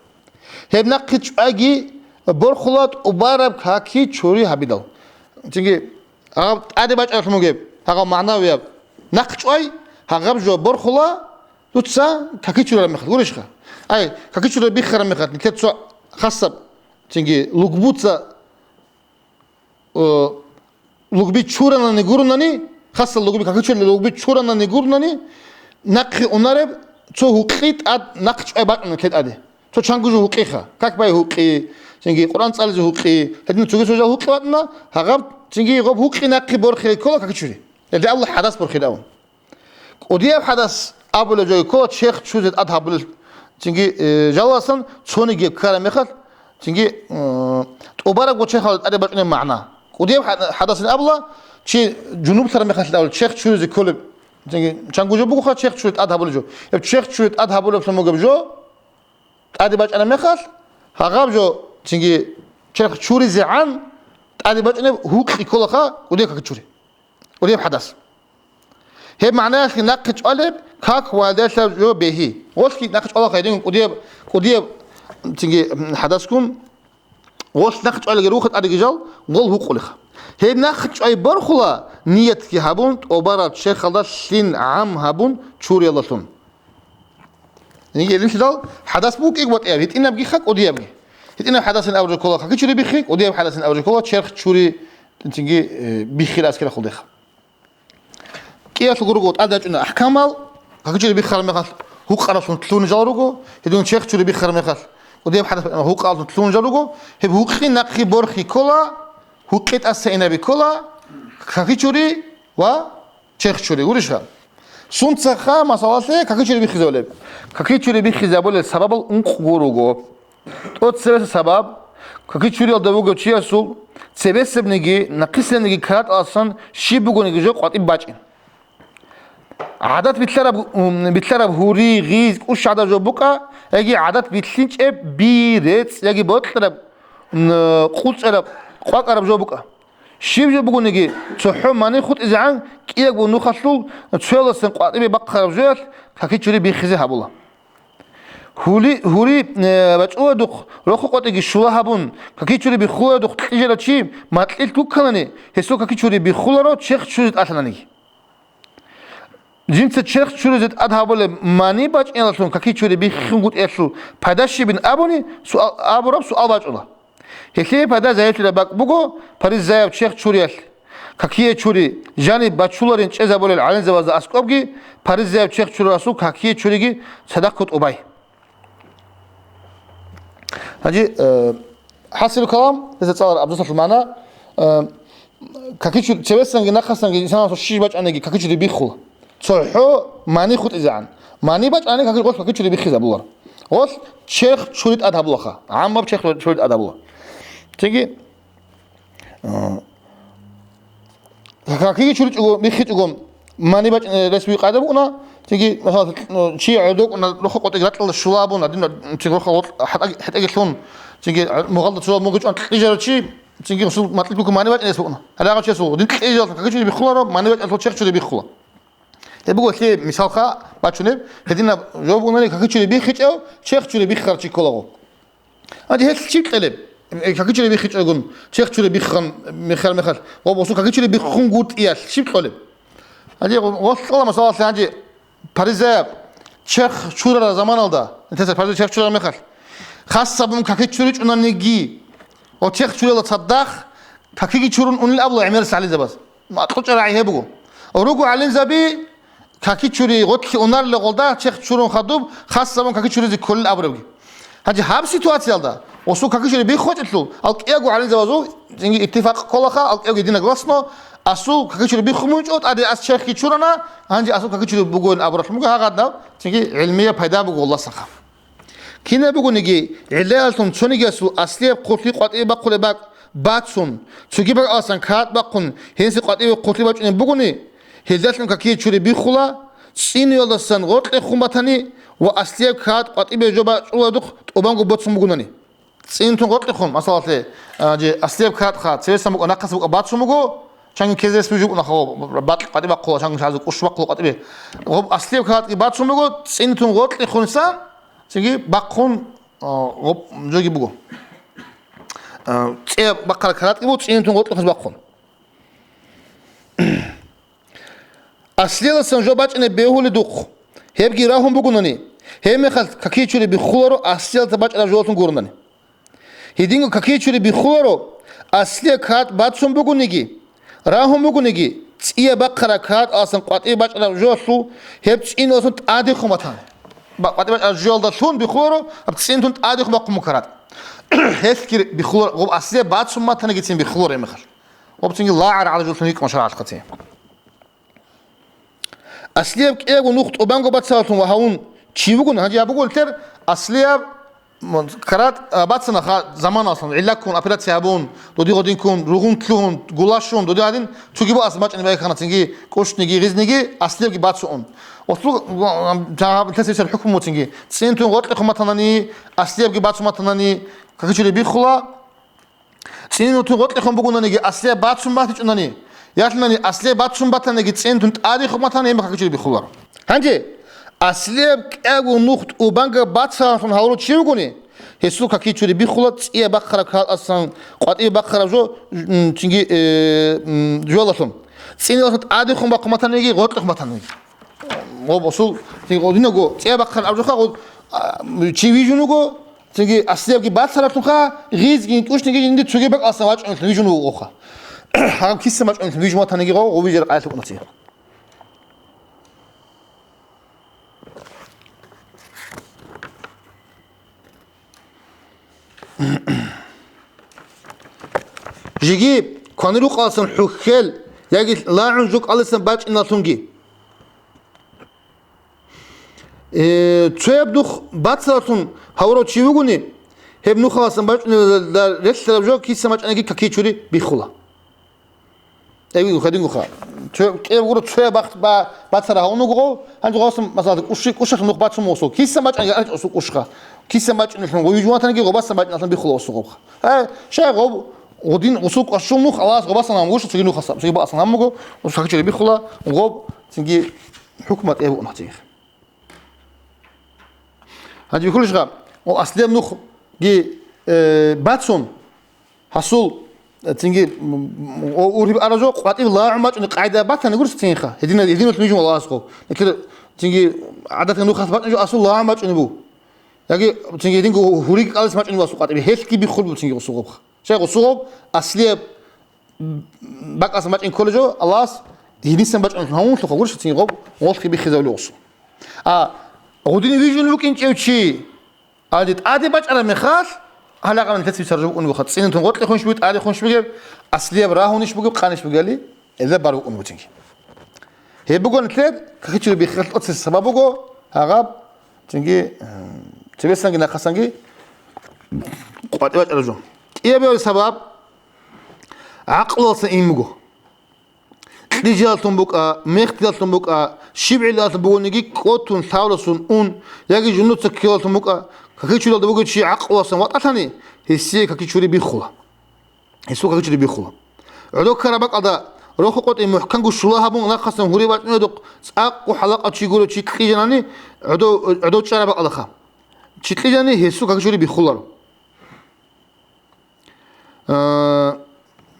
Гьеб нахъе чӀвайги борхула тӀубараб какичури гьабидал. Цинги гьаб тӀаде бачӀаралъун бугеб, гьагъаб магӀнавияб нахъ чӀвай, гьагъаб жо борхула дуца какичурараб мехалъ. Гурищха? Ай, какичури биххараб мехалъ, нилъер цо хасаб, цинги лугбуца О, лугби чуранани гурунани, хасал лугби, какичурли лугби чуранани гурунани, нахъе унареб цо гьукъи тӀад нахъ чӀвай бакӀана лъетӀаде. Цо чангу жо гьукъиха, как бай гьукъи, цинги Къуръан цӀализе гьукъи, гьедин цоги цо жал гьукъи ватӀана, гьагъаб цинги гъоб гьукъи нахъе борхире ккола какичури. Гьелде Аллагь хӀадас борхиравун. КӀудияб хӀадас абулеб жоги ккола, черх чуризе тӀад гьабулел. Цинги, э, жаласан цониги ккараб мехалъ, цинги, э, тӀубарабго черхалда тӀаде бачӀунеб магӀна. КӀудияб хӀа-, хӀадасин абула, чи жунублъараб мехалъ абула, черх чуризе кколеб. Цинги чангу жо бугоха, черх чуризе тӀад гьабулеб жо. Гьеб черх чуризе тӀад гьабулеблъун бугеб жо тӀаде бачӀараб мехалъ, гьагъаб жо, цинги черх чуризегӀан тӀаде бачӀунеб гьукъи кколаха, кӀудияб какичури. КӀудияб хӀадас. Гьеб магӀнаялъе нахъе чӀвалеб, как ва гьелдалъа жо бегьи. Гъолъги нахъе чӀвалаха гьедин кӀудияб, кӀудияб, цинги, м, хӀадасгун, гъолъ нахъе чӀвалиги руха тӀадеги жал, гъол гьукъулеха. Гьеб нахъе чӀвай борхула, ниятги гьабун, тӀубараб черхалда лъин гӀам гьабун чуриялдалъун. Гьединлъидал хӀадас буго кӀиго батӀияб, гьитӀинабгиха, кӀудиябги. ГьитӀинаб хӀадасин абураб ккола какичури биххи, кӀудияб хӀадасин абураб ккола черх чури, цинги, э, биххира аскӀорахъулдеха. КӀиялъулго руго тӀадачӀуна ахӀкамал, какичури биххараб мехалъ гьукъаралъун лъугьунел жал руго, гьедин черх чури биххараб мехалъ, кӀудияб хӀадас гьукъаралъун лъугьунел жал руго, гьеб гьукъи нахъе борхи ккола, гьукъи тӀаса инаби ккола, какичури ва черх чури, гурищха? Сунцаха масалалъе какичури биххизабулеб? Какичури биххизабулел сабабал ункъго руго. ТӀоцебесеб сабаб, какичуриялда вугев чиясул цебесебниги, нахъисебниги каратӀалъан щиб бугониги жо къватӀиб бачӀин. ГӀадат билълъараб, м, билълъараб гьури, гъиз, кӀущ гӀадаб жо букӀа, яги гӀадат билълъинчӀеб би, рецӀ, яги бокьараб, м, къулчӀараб, къвакӀараб жо букӀа. Щиб жо бугониги, цохӀо мани хутӀизегӀан кӀиябго нухалъул цоялдасан къватӀибе бахъараб жоялъ какичури биххизе гьабула. Гьули-, гьури, э, бачӀуладухъ рохо къватӀиги щула гьабун, какичури биххуларедухъ кьижарав чи макьилъ гукканани, гьесул какичури биххуларо черх чуризе тӀалъананиги. Жинца черх чуризе тӀад гьабулеб мани бачӀиналъун какичури биххунгутӀиялъул пайда щибин абуни суал, абураб суал бачӀула. Гьелъие пайда загьирлъараб бакӀ буго, паризаяб черх чуриялъ, какие чури, жаниб бачуларин чӀезабулел гӀалимзабазда аскӀобги, паризаяб черх чурарасул какие чуриги цадахъго тӀубай. Гьанже, э, хӀасил калам, гьезда цӀалараб абзацалъул магӀна, э, какичу-, цевесанги нахъасанги инсанасул щиж бачӀаниги какичури биххула. ЦохӀо мани хутӀизегӀан. Мани бачӀани каки-, гъолъ какичури биххизабулар. Гъолъ черх чури тӀад гьабулаха. ГӀаммаб черх чури тӀад гьабула. Цинги, э, какиги чуричӀого, биххичӀого, мани бачӀ-, э, рес буй къайда букӀуна, цинги, масала, э, чи гӀодокӀуна, рохо къотӀиги ракьалда щула абун, гьадин, цинги рохо гъотӀ-, хӀатӀаги-, хӀетӀеги лъун, цинги мугъалда цо мугъичӀван кьижарав чи, цинги гъусул макьилъ букӀун мани бачӀин рес букӀуна. Гьале гьав чиясул, дин кьижаралъун какичури биххуларо, мани бачӀалъул черх чури биххула. Гьеб буго лъие мисалха бачунеб, гьединаб жо бугони, какичури биххичӀев, черх чури биххарав чи кколаго. Гьанже гьелъ щиб кьелеб? Э, какичури биххичӀогун, черх чури биххан мехал-мехалъ, ва босун какичури биххунгутӀиялъ щиб кьолеб? Гьанже гъо-, гъолъ кьола масалалъе гьанже паризаяб черх чурарал заманалда, нетеца паризаяб черх чурарал мехалъ, хасабун каки чуричӀунаниги, ва черх чурала цадахъ какиги чурун унел абула гӀемерас гӀалимзабаз. МакьучӀа рагӀи гьеб буго. Руго гӀалимзаби, каки чури гъотлъи унарила гъолда черх чурун хадуб, хасабун каки чуризе кколел абурабги. Гьанже гьаб ситуациялда, осул каки чури биххочӀелъул, алкӀиягу гӀалимзабазул, цинги иттифакъ кколаха, алкӀиягу единогласно, асул каки чури биххун мунчӀо, тӀаде ас черхги чурана, гьанже асул каки чури бугоин абуралъун буго гьагъадав, цинги гӀилмия пайда буго Аллагьасаха. Кинаб бугониги, гӀиллаялъун цонигиясул аслияб хъулъи къватӀибе бахъулеб бакӀ бацун, цоги бакӀаласан кагъат бахъун, гьенсе къватӀибе хъулъи бачӀунеб бугони, гьелдалъун какие чури биххула, цӀинуялдасан гъоркье хун батани ва аслияб кагъат къватӀибе жо бачӀуладухъ тӀубанго боцун бугунани. ЦӀинтун гъоркье хун, масалалъе, а, же аслияб кагъатха, цевесан букӀа, нахъасан букӀа бацун буго, чанги ккезе рес бугьунаха, бакь къватӀибе бахъула, чанги лъазе кӀущ бахъула къватӀибе. Гъоб аслияб кагъатги бацун буго, цӀинтун гъоркье хунсан, Цинги бахъун, а, гъоб-, жоги буго. А, цӀе бахъараб каратӀги буго, цӀинтун гъоркьухъаз бахъун. Аслиялдасан жо бачӀине бегьуледухъ, гьебги рагьун бугунани, гьебмехалъ какичури биххуларо аслиялда бачӀараб жоллъун гурунани. Гьединго какие чури биххуларо, аслияб кагъат бацун бугониги, рагьун бугониги, цӀияб бахъараб кагъаталасан къватӀибе бачӀараб жоялъул, гьеб цӀиналъун тӀадехун батана. Ба-, къватӀибе бачӀараб жоялдалъун биххуларо, гьаб цӀинтун тӀадехун бахъун буго кагъат. Гьелъги биххуларо, гъоб аслияб бацун батанигицин биххуларо гьебмехалъ. Гъоб цинги лагъар гӀадаб жоллъун йикӀун шаргӀалъухъацин. Аслияб кӀиябго нух тӀубанго бацаралъун ва гьавун чи вугун, гьанже гьаб буго нилъер аслияб, м, карат, а, бацана ха заманалъун, гӀиллаккун, операция гьабун, доди гъодинккун, ругъун лъугьун, гулашун, доди гьадин, цуги бо ас бачӀани байхана, цинги кӀущниги, гъизниги, аслиябги бацун. Ослу, м, м, жагьаб нилъер сесер хӀукму цинги, цӀинтун гъоркье хун батанани, аслиябги бацун батанани, какичури биххула, ЦӀинутун гъоркьехун бугонаниги, аслияб бацун батичӀунани, ялъунани аслияб бацун батаниги, цӀинутун тӀадехун батани, гьеб какичӀеб биххуларо. Гьанже аслияб кӀиябго нух тӀубанго бацаллъун гьавурав чи вугони, гьесул какичӀеб биххула цӀияб бахъараб кагъаталъан къватӀибе бахъараб жо, м, цинги, э, м, жоялдалъун. ЦӀиналъун тӀадехун бахъун батаниги, гъоркьехун батаниги. Гъоб осул, цинги гъодинаго цӀияб бахъараб абжуха, гъо-, а, чи вижун вуго, Цинги аслиябги бацараблъунха, гъизги, кӀущниги жинди цоги бакӀалъан вачӀунелъун вижун вугоха. Гьаб киса вачӀунелъун вижун ватаниги гъов, гъов вижер къаялъ вукӀунаце. Жеги кванирукъалъан хӀухьел яги лагӀун жукъалисан бачӀиналъунги. Э, цояб нух бацаралъун гьавурав чи вугони, гьеб нухаласан бачӀунелда релълъараб жо киса бачӀаниги какичури биххула. Эбигу хадингуха. Цо-, кӀияб гуро цояб бахт ба-, бацара гьавун вуго гъов, гьанже гъосун, масала, кӀуши-, кӀушалъун нух бацун мусул. Киса бачӀани гьанже осу кӀушха. Киса бачӀунелъун гъой вижун ватаниги гъобасан бачӀиналъун биххула осу гъобха. Гьай, шай гъоб гъудин осу кӀвашул нух Аллагьас гъобасан гьамгуш, цоги нухаса, цоги басан гьамуго, осу какичури биххула, гъоб цинги хӀукмат эбугӀун гьатигих. Гьанже бихьулищха, о, аслияб нухги, э, бацун, гьасул, э, цинги, м, о, ургьиб аразо къватӀиб лагъун бачӀуни къайда батани гурс цинха. Гьедина, гьединалъ нужин вала асхъо. Никир цинги гӀадатги нухалъ бачӀун жо асул лагъун бачӀуни бу. Яги цинги гьединго гьуриги кӀалис бачӀуни васу къватӀиб. Гьелъги биххул бу цинги гъусугъубха. Шай гъусугъуб аслияб бакӀасан бачӀин кколеб жо, Аллагьас гьенисан бачӀун гьавунлъухъа гурищ цин гъоб гъолъги биххизавли гъусу. А гъудине вижун вукӀинчӀев чи, гьанже тӀаде бачӀараб мехалъ, гьалагъан лъец бицар жо букӀун буха, цӀинитун гъоркье хунш бугеб, тӀаде хунш бугеб, аслияб рагьунищ бугеб, къанищ бугели, гьелда бар букӀун буцинги. Гьеб бугон лъер, какичури биххалъ тӀоцеб сабаб буго, гьагъаб, цинги, м, цебесанги нахъасанги къватӀи бачӀараб жо. КӀиябияб сабаб гӀакълуялдасан ин буго. Кьижалъун букӀа, мехтилалъун букӀа, щибгӀилалъун бугониги кӀотун лъаврасун ун, яги жундуца ккелалъун букӀа, какичуралда бугев чи гӀакълуялдасан ватӀалъани, гьесие какичури биххула. Гьесул какичури биххула. ГӀодо ккараб бакӀалда роху къотӀи мухӀканго щула гьабун нахъасан гьури бачӀунедухъ цӀакъго хӀалакъав чи гурев чи кьижанани гӀодов, гӀодов чӀараб бакӀалдаха. Чи кьижани гьесул какичури биххуларо. Э,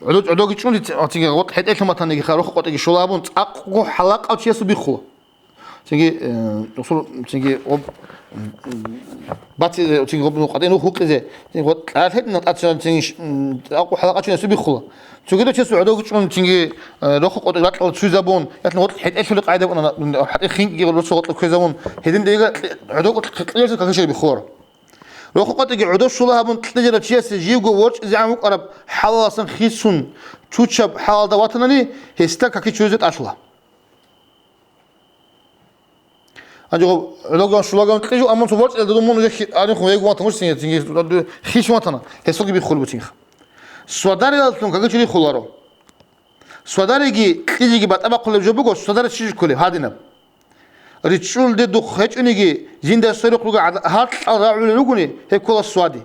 гӀодо-, гӀодоги чӀун дица, цинги гъоркь хӀетӀелъун батаниги ха, роху къотӀиги щула абун, цӀакъго хӀалакъав чиясул биххула. Цинги, э, рухсул, цинги гъоб, м, баци, цинги гъоб нукъатӀе нух вукъизе, цинги гъоб кьалъ гьединал тӀад цинги, м, цӀакъго хӀалакъав чиясул биххула. Цогидав чиясул гӀодоги чӀун, цинги, э, роху къотӀи ракьал цуйзабун, ялъун гъоркь хӀетӀелъули къайда букӀуна, хӀатӀе хинкӀги росу гъоркьа кквезабун, гьедин дега кьи-, гӀодо кьижарсул какишари биххуларо. Роху къотӀиги гӀодов щула гьабун кьижарав чиясе живго ворчӀизегӀан вукӀараб хӀалаласан хисун чучаб хӀалалда ватанани, гьесда какичуризе тӀалъула. Гьанже гъоб гӀодоган щулаган кьижу, амма цо ворчӀиялда дун мун уже хи-, арихун вегун ватан, мурсин, цинги хисун ватана, гьесулги биххулеб буцинха. Свадарилалъун какичури биххуларо. Свадариги кьижиги батӀа бахъулеб жо буго, свадари чи кколеб, гьадинаб. РичӀчӀулде духъ гьечӀониги, жинда сверухъ руго гӀад-, гьаркьал рагӀулел ругони, гьеб ккола свади.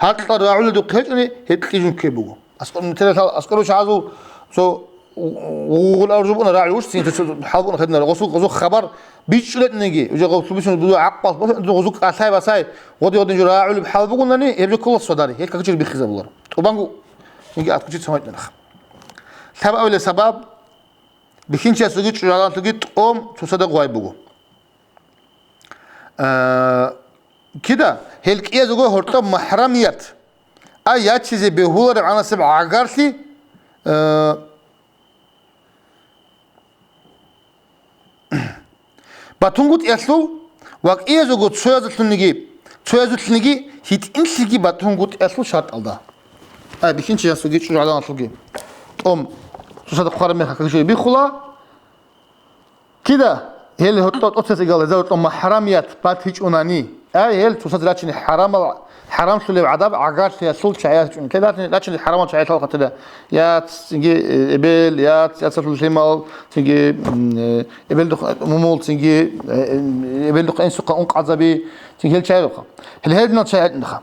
Гьаркьал рагӀулел духъ гьечӀони, гьеб кьижун ккеб буго. Аскъор-, нилъеда лъал-, аскӀор вичча гьазул цо у-, у-, гъугъул аружу букӀуна, рагӀул вуш, цин цо, цо хӀал букӀуна гьединал. Гъосул, гъосул хабар бичӀчӀулетӀинеги, уже гъов лъубисун буду гӀакъбал, гъосул кӀалъай-басай, гъоди-гъодин жо рагӀулеб хӀал бугунани, гьеб жо ккола свадари, гьел какичури биххизабуларо. ТӀубанго цинги аткучи цамайтӀнарах. Лъабабилеб сабаб, бихьинчиясулги чӀужугӀаданалъулги тӀом цоцазда гъвай буго. Э, кида, гьел кӀиязего гьоркьоб махӀрамият, ай ячизе бегьулареб гӀанасеб гӀагарлъи, э, батунгутӀиялъул ва кӀиязего цоязулъунниги, цоязулъниги гьитӀинлъиги батунгутӀиялъул шартӀалда. Ай, бихьинчиясулги чӀужугӀаданалъулги тӀом цоцазда хъвараб мехалъ какичури биххула. Кида, гьел гьоркьоб тӀоцесегал гьезда гьоркьоб махӀрамият батичӀунани, ай, гьел цоцаз рачине хӀарамал, хӀарамлъулеб гӀадаб гӀагарлъиялъул чагӀи рачӀун. Кида рачине хӀарамал чагӀи лъалхъатила, яц, цинги, э, эбел, яц, яцалъул лъимал, цинги, м, э, эбелдухъ мумул, цинги, э, э, эбелдухъ инсухъа ункъазаби, цинги гьел чагӀи рухъа. Гьел гьединал чагӀи гьатӀиндуха.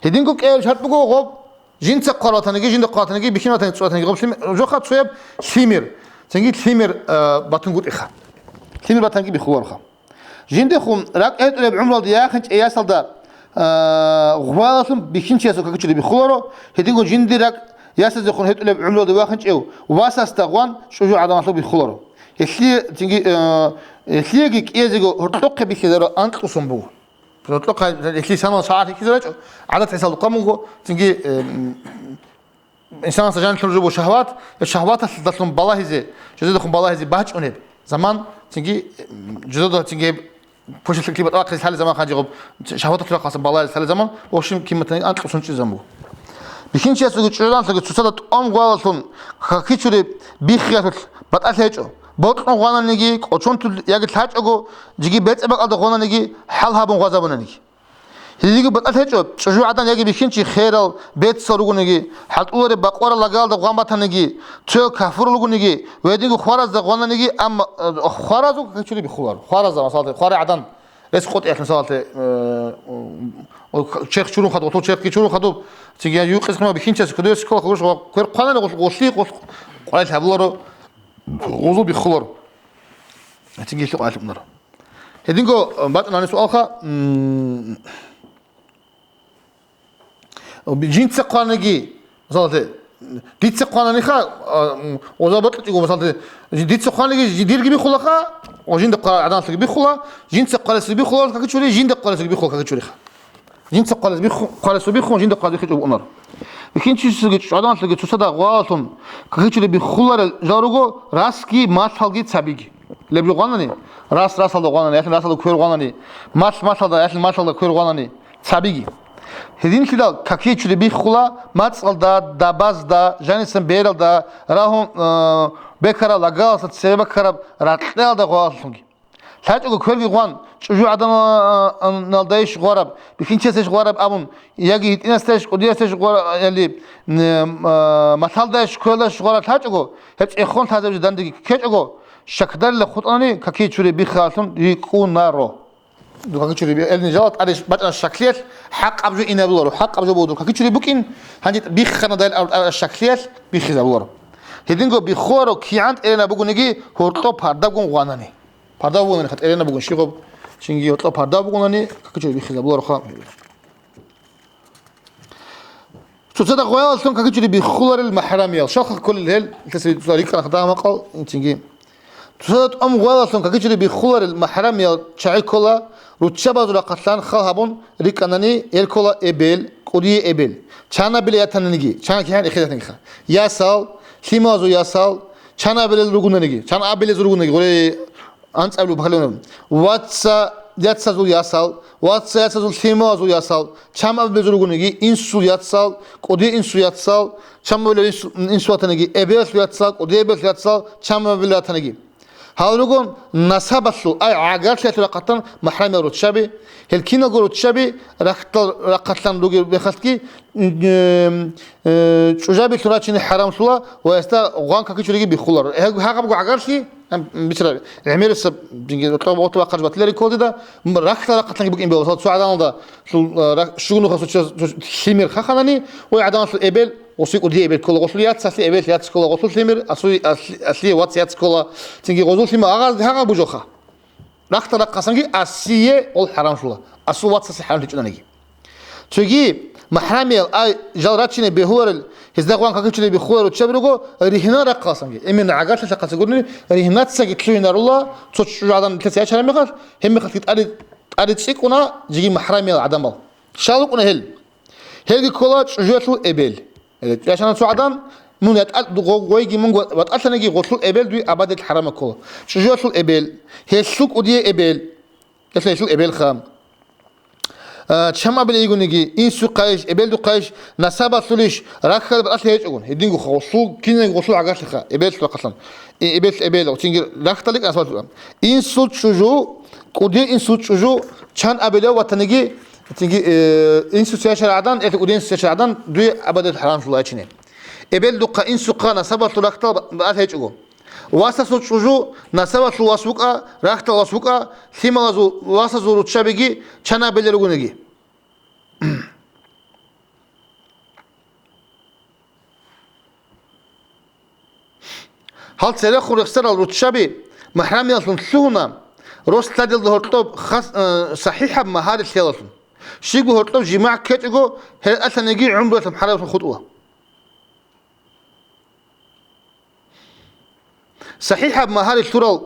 Гьединго кӀияб шартӀ буго гъоб, жинца хъвар ватаниги, жинда хъвар ватаниги, бихьин ватаниги, цӀур ватаниги, гъоб лъим-, жоха цояб лъимер, цинги лъимер, э, батунгутӀиха. Лъимер батанги биххулароха. Жиндехун ракӀ гьетӀулеб гӀумруялде яхинчӀей ясалда, э, гъвалалъун бихьинчиясул какичури биххуларо, гьединго жинди ракӀ ясазехун гьетӀулеб гӀумруялде вахинчӀев васасда гъван чӀужугӀаданалъул биххуларо. Гьелъие, цинги, э, гьелъиеги кӀиязего гьоркьохъе бихьизаро анкьусон буго. Гьоркьохъа гьелъие санал сагӀат рихьизе рачӀо, гӀадат гӀисалда хъван буго, цинги, э, м, инсанасда жаниб жо буго шагьват, я шагьваталдалъун балагьизе, жидедахун балагьизе бачӀунеб заман, цинги, э, м, жидеда цинги пушилъи батӀа бахъизе лъалеб заман хъанчӀи гъоб, шагьваталъул рахъалъан балагьизе лъалеб заман, в общем, киматани анкьусон чӀезан буго. Бихьинчиясулги чӀужугӀаданалъулги цоцазда тӀом гъвалалъун какичури биххиялъулъ батӀалъи гьечӀо. бокьун гъвананиги, кӀочон тул-, яги лъачӀого, жиги бецӀебакъалда гъвананиги, хӀал гьабун гъвазабунаниги. Гьединго батӀалъ гьечӀо, чӀужугӀадан яги бихьинчи херал, бецал ругониги, хӀалтӀулареб бакъварал лагаялда гъван батаниги, цоял кафурал ругониги ва гьединго хваразда гъвананиги, амма, э, хваразул какичури биххуларо. Хваразда, масалате, хварай гӀадан, рес къотӀиялъ, масалате, э, о, черх чурун хадуб, гъолъул черхги чурун хадуб, цинги юкъизхъима бихьинчияс кодоясе ккола, хадуш ва квер хъванани гъолъ-, гъолъи, гъолъ-, къварилъ гьабуларо, гъозул биххуларо. Цинги лъикъ гьалъ унаро. Гьединго, э, бачӀунани суалха, м, жинца хъвананиги, мисалалъе, дица хъвананиха, а, м, оза бокьичӀого, мисалалъе, жи-, дица хъвананиги жи-, дирги биххулаха, о, жинда хъварал гӀадамалъги биххула, жинца хъваралъи биххула, какичури, жинда хъваралъи биххула, какичуриха. Жинца хъваралъи бихху-, хъваралъи биххун, жинда хъваралъи биххичӀого унар. Бихьинчиясги чӀужугӀаданлъиги цоцазда гъвалалъун какичури биххуларел жал руго, расги малъалги цабиги. Леб жо гъванани, рас расалда гъванани, яхин расалда квер гъванани, малъ малъалда, яхин малъалда квер гъванани, цабиги. Гьединлъидал какичури биххула мацӀалда, дабазда, жанисан бералда, рагьун, э, бекараб лагалалъа цебе баккараб ракьалда гъвалалъунги. ЛъачӀого кверги гъван, чӀужугӀаданалдайищ гъвараб, бихьинчиясдайищ гъвараб абун, яги гьитӀинасдайищ, кӀудиясдайищ гъвараб, яли, м, а, малъалдайищ, квелалдайищ гъвараб лъачӀого, гьеб цӀехун лъазабизе дандеги ккечӀого, щакдарила хутӀани какичури биххалъун рикӀкӀунаро. Какичури би-, элни жаваб тӀаде бачӀана щаклъиялъ, хӀакъаб жо инабуларо, хӀакъаб жо буго, какичури букӀин, гьанже биххана дайил аб-, аб-, щаклъиялъ биххизабуларо. Гьединго биххуларо кигӀан тӀерена бугониги гьоркьоб пардабгун гъванани. Пардав бугонани хатӀерена бугун щибаб, чинги гьоркьоб пардав бугонани, какичури биххизабулароха. Цоцазда гъвалалъун какичури биххуларел махӀрамиял. Щалха кколел гьел, илъасе цо рикӀкӀана хадагьа макъал, чинги. Цоцазда тӀом гъвалалъун какичури биххуларел махӀрамиял чагӀи ккола, руччабазул рахъалъан хал гьабун рикӀкӀанани, гьел ккола эбел, кӀудияй эбел. Чанабиле ятананиги, чан кигӀан эхетананиги. Ясал, лъималазул ясал, чанабилел ругонаниги, чан абилезул ругонаниги, гъуре, анцӀабилеб бахъалеб. Ваца яцазул ясал, ваца яцазул лъималазул ясал, чан абилезул ругониги, инсул яцал, кӀудияй инсул яцал, чан абилел инсу-, инсул ятаниги, эбелалъул яцал, кӀудияй эбелалъул яцал, чан абилел ятаниги. Гьал ругон насабалъул, ай, гӀагарлъиялъул рахъалъан махӀрамиял руччаби, гьел киналго руччаби рахьдал рахъалъан ругел мехалъги, м, э, чӀужабилъун рачине хӀарамлъула ва гьесда гъван какичуриги биххуларо. Гьеб-, гьагъабго гӀагарлъи, ам, бицара, гӀемерисаб, жинги рокьоб гъотӀ бахъарж батилари кколдида, м, рахьдал рахъалъанги букӀин бегьула. Цо гӀадамалда лъул, э, ра-, щугнухъа суча-, су-, лъимер хаханани, ой гӀадамалъул эбел, гъосие кӀудияй эбел ккола, гъолъул яц, гьалъие эбел яц ккола, гъолъул лъимер, асуй-, аслъи-, аслъие вац яц ккола, цинги гъозул лъимал гьагъа-, гьагъаб бужоха. Рахьдал рахъалъанги асие гъол хӀарамлъула, асул вацасе хӀарамлъичӀонаниги. Цоги, махӀрамиял, ай, жал рачине бегьуларел, гьезда гъван какичури биххуларел руччаби руго, ригьнал рахъалъанги. Именно гӀагарлъи лъахъалъа гурони, ригьнацаги лъугьинарула, цо чӀужугӀадан лъеца ячараб мехалъ, гьеб мехалъги тӀаде, тӀаде цӀикӀкӀуна жеги махӀрамиял гӀадамал. Щал рукӀуна гьел? Гьелги ккола чӀужуялъул эбел. Э, яшана цо гӀадан, мун ятӀа-, гъо-, гъойги мун ва-, ватӀалъаниги гъолъул эбел дуе абадиялъ хӀарамаб ккола. ЧӀужуялъул эбел, гьелъул кӀудияй эбел, гьелъул, гьелъул эбелха. А, чамабиле йигониги, инсухъайищ, эбелдухъайищ, насабалъулищ, рахьалда батӀалъи гьечӀогун, гьединго гъолъул, кинаги гъолъул гӀагарлъиха, эбеллъул рахъалъан. Э, эбел, эбел, цинги рахьдалги насабалъулан. Инсул чӀужу, кӀудияй инсул чӀужу, чан абилев ватаниги, Цинги, э, инсуца яшар гӀадан, э, кӀудияй инсуца яшар гӀадан, дуе абадиялъ хӀарамлъула ячине. Эбелдухъа, инсухъа насабалъул рахьдал ба-, бакӀалъ гьечӀого. Васасул чӀужу, насабалъул вас вукӀа, рахьдал вас вукӀа, лъималазул васазул руччабиги чанабилел ругониги. Гьал церехун рехсарал руччаби, махӀрамиялъун лъугьуна, рос лъадалда гьоркьоб хас-, э, сахӀихӀаб магьари лъелалъун. Щибго гьоркьоб жимагӀ ккечӀого, гьел алъаниги гӀумруялъ хӀарамлъун хутӀула. СахӀихӀаб магьари лъурал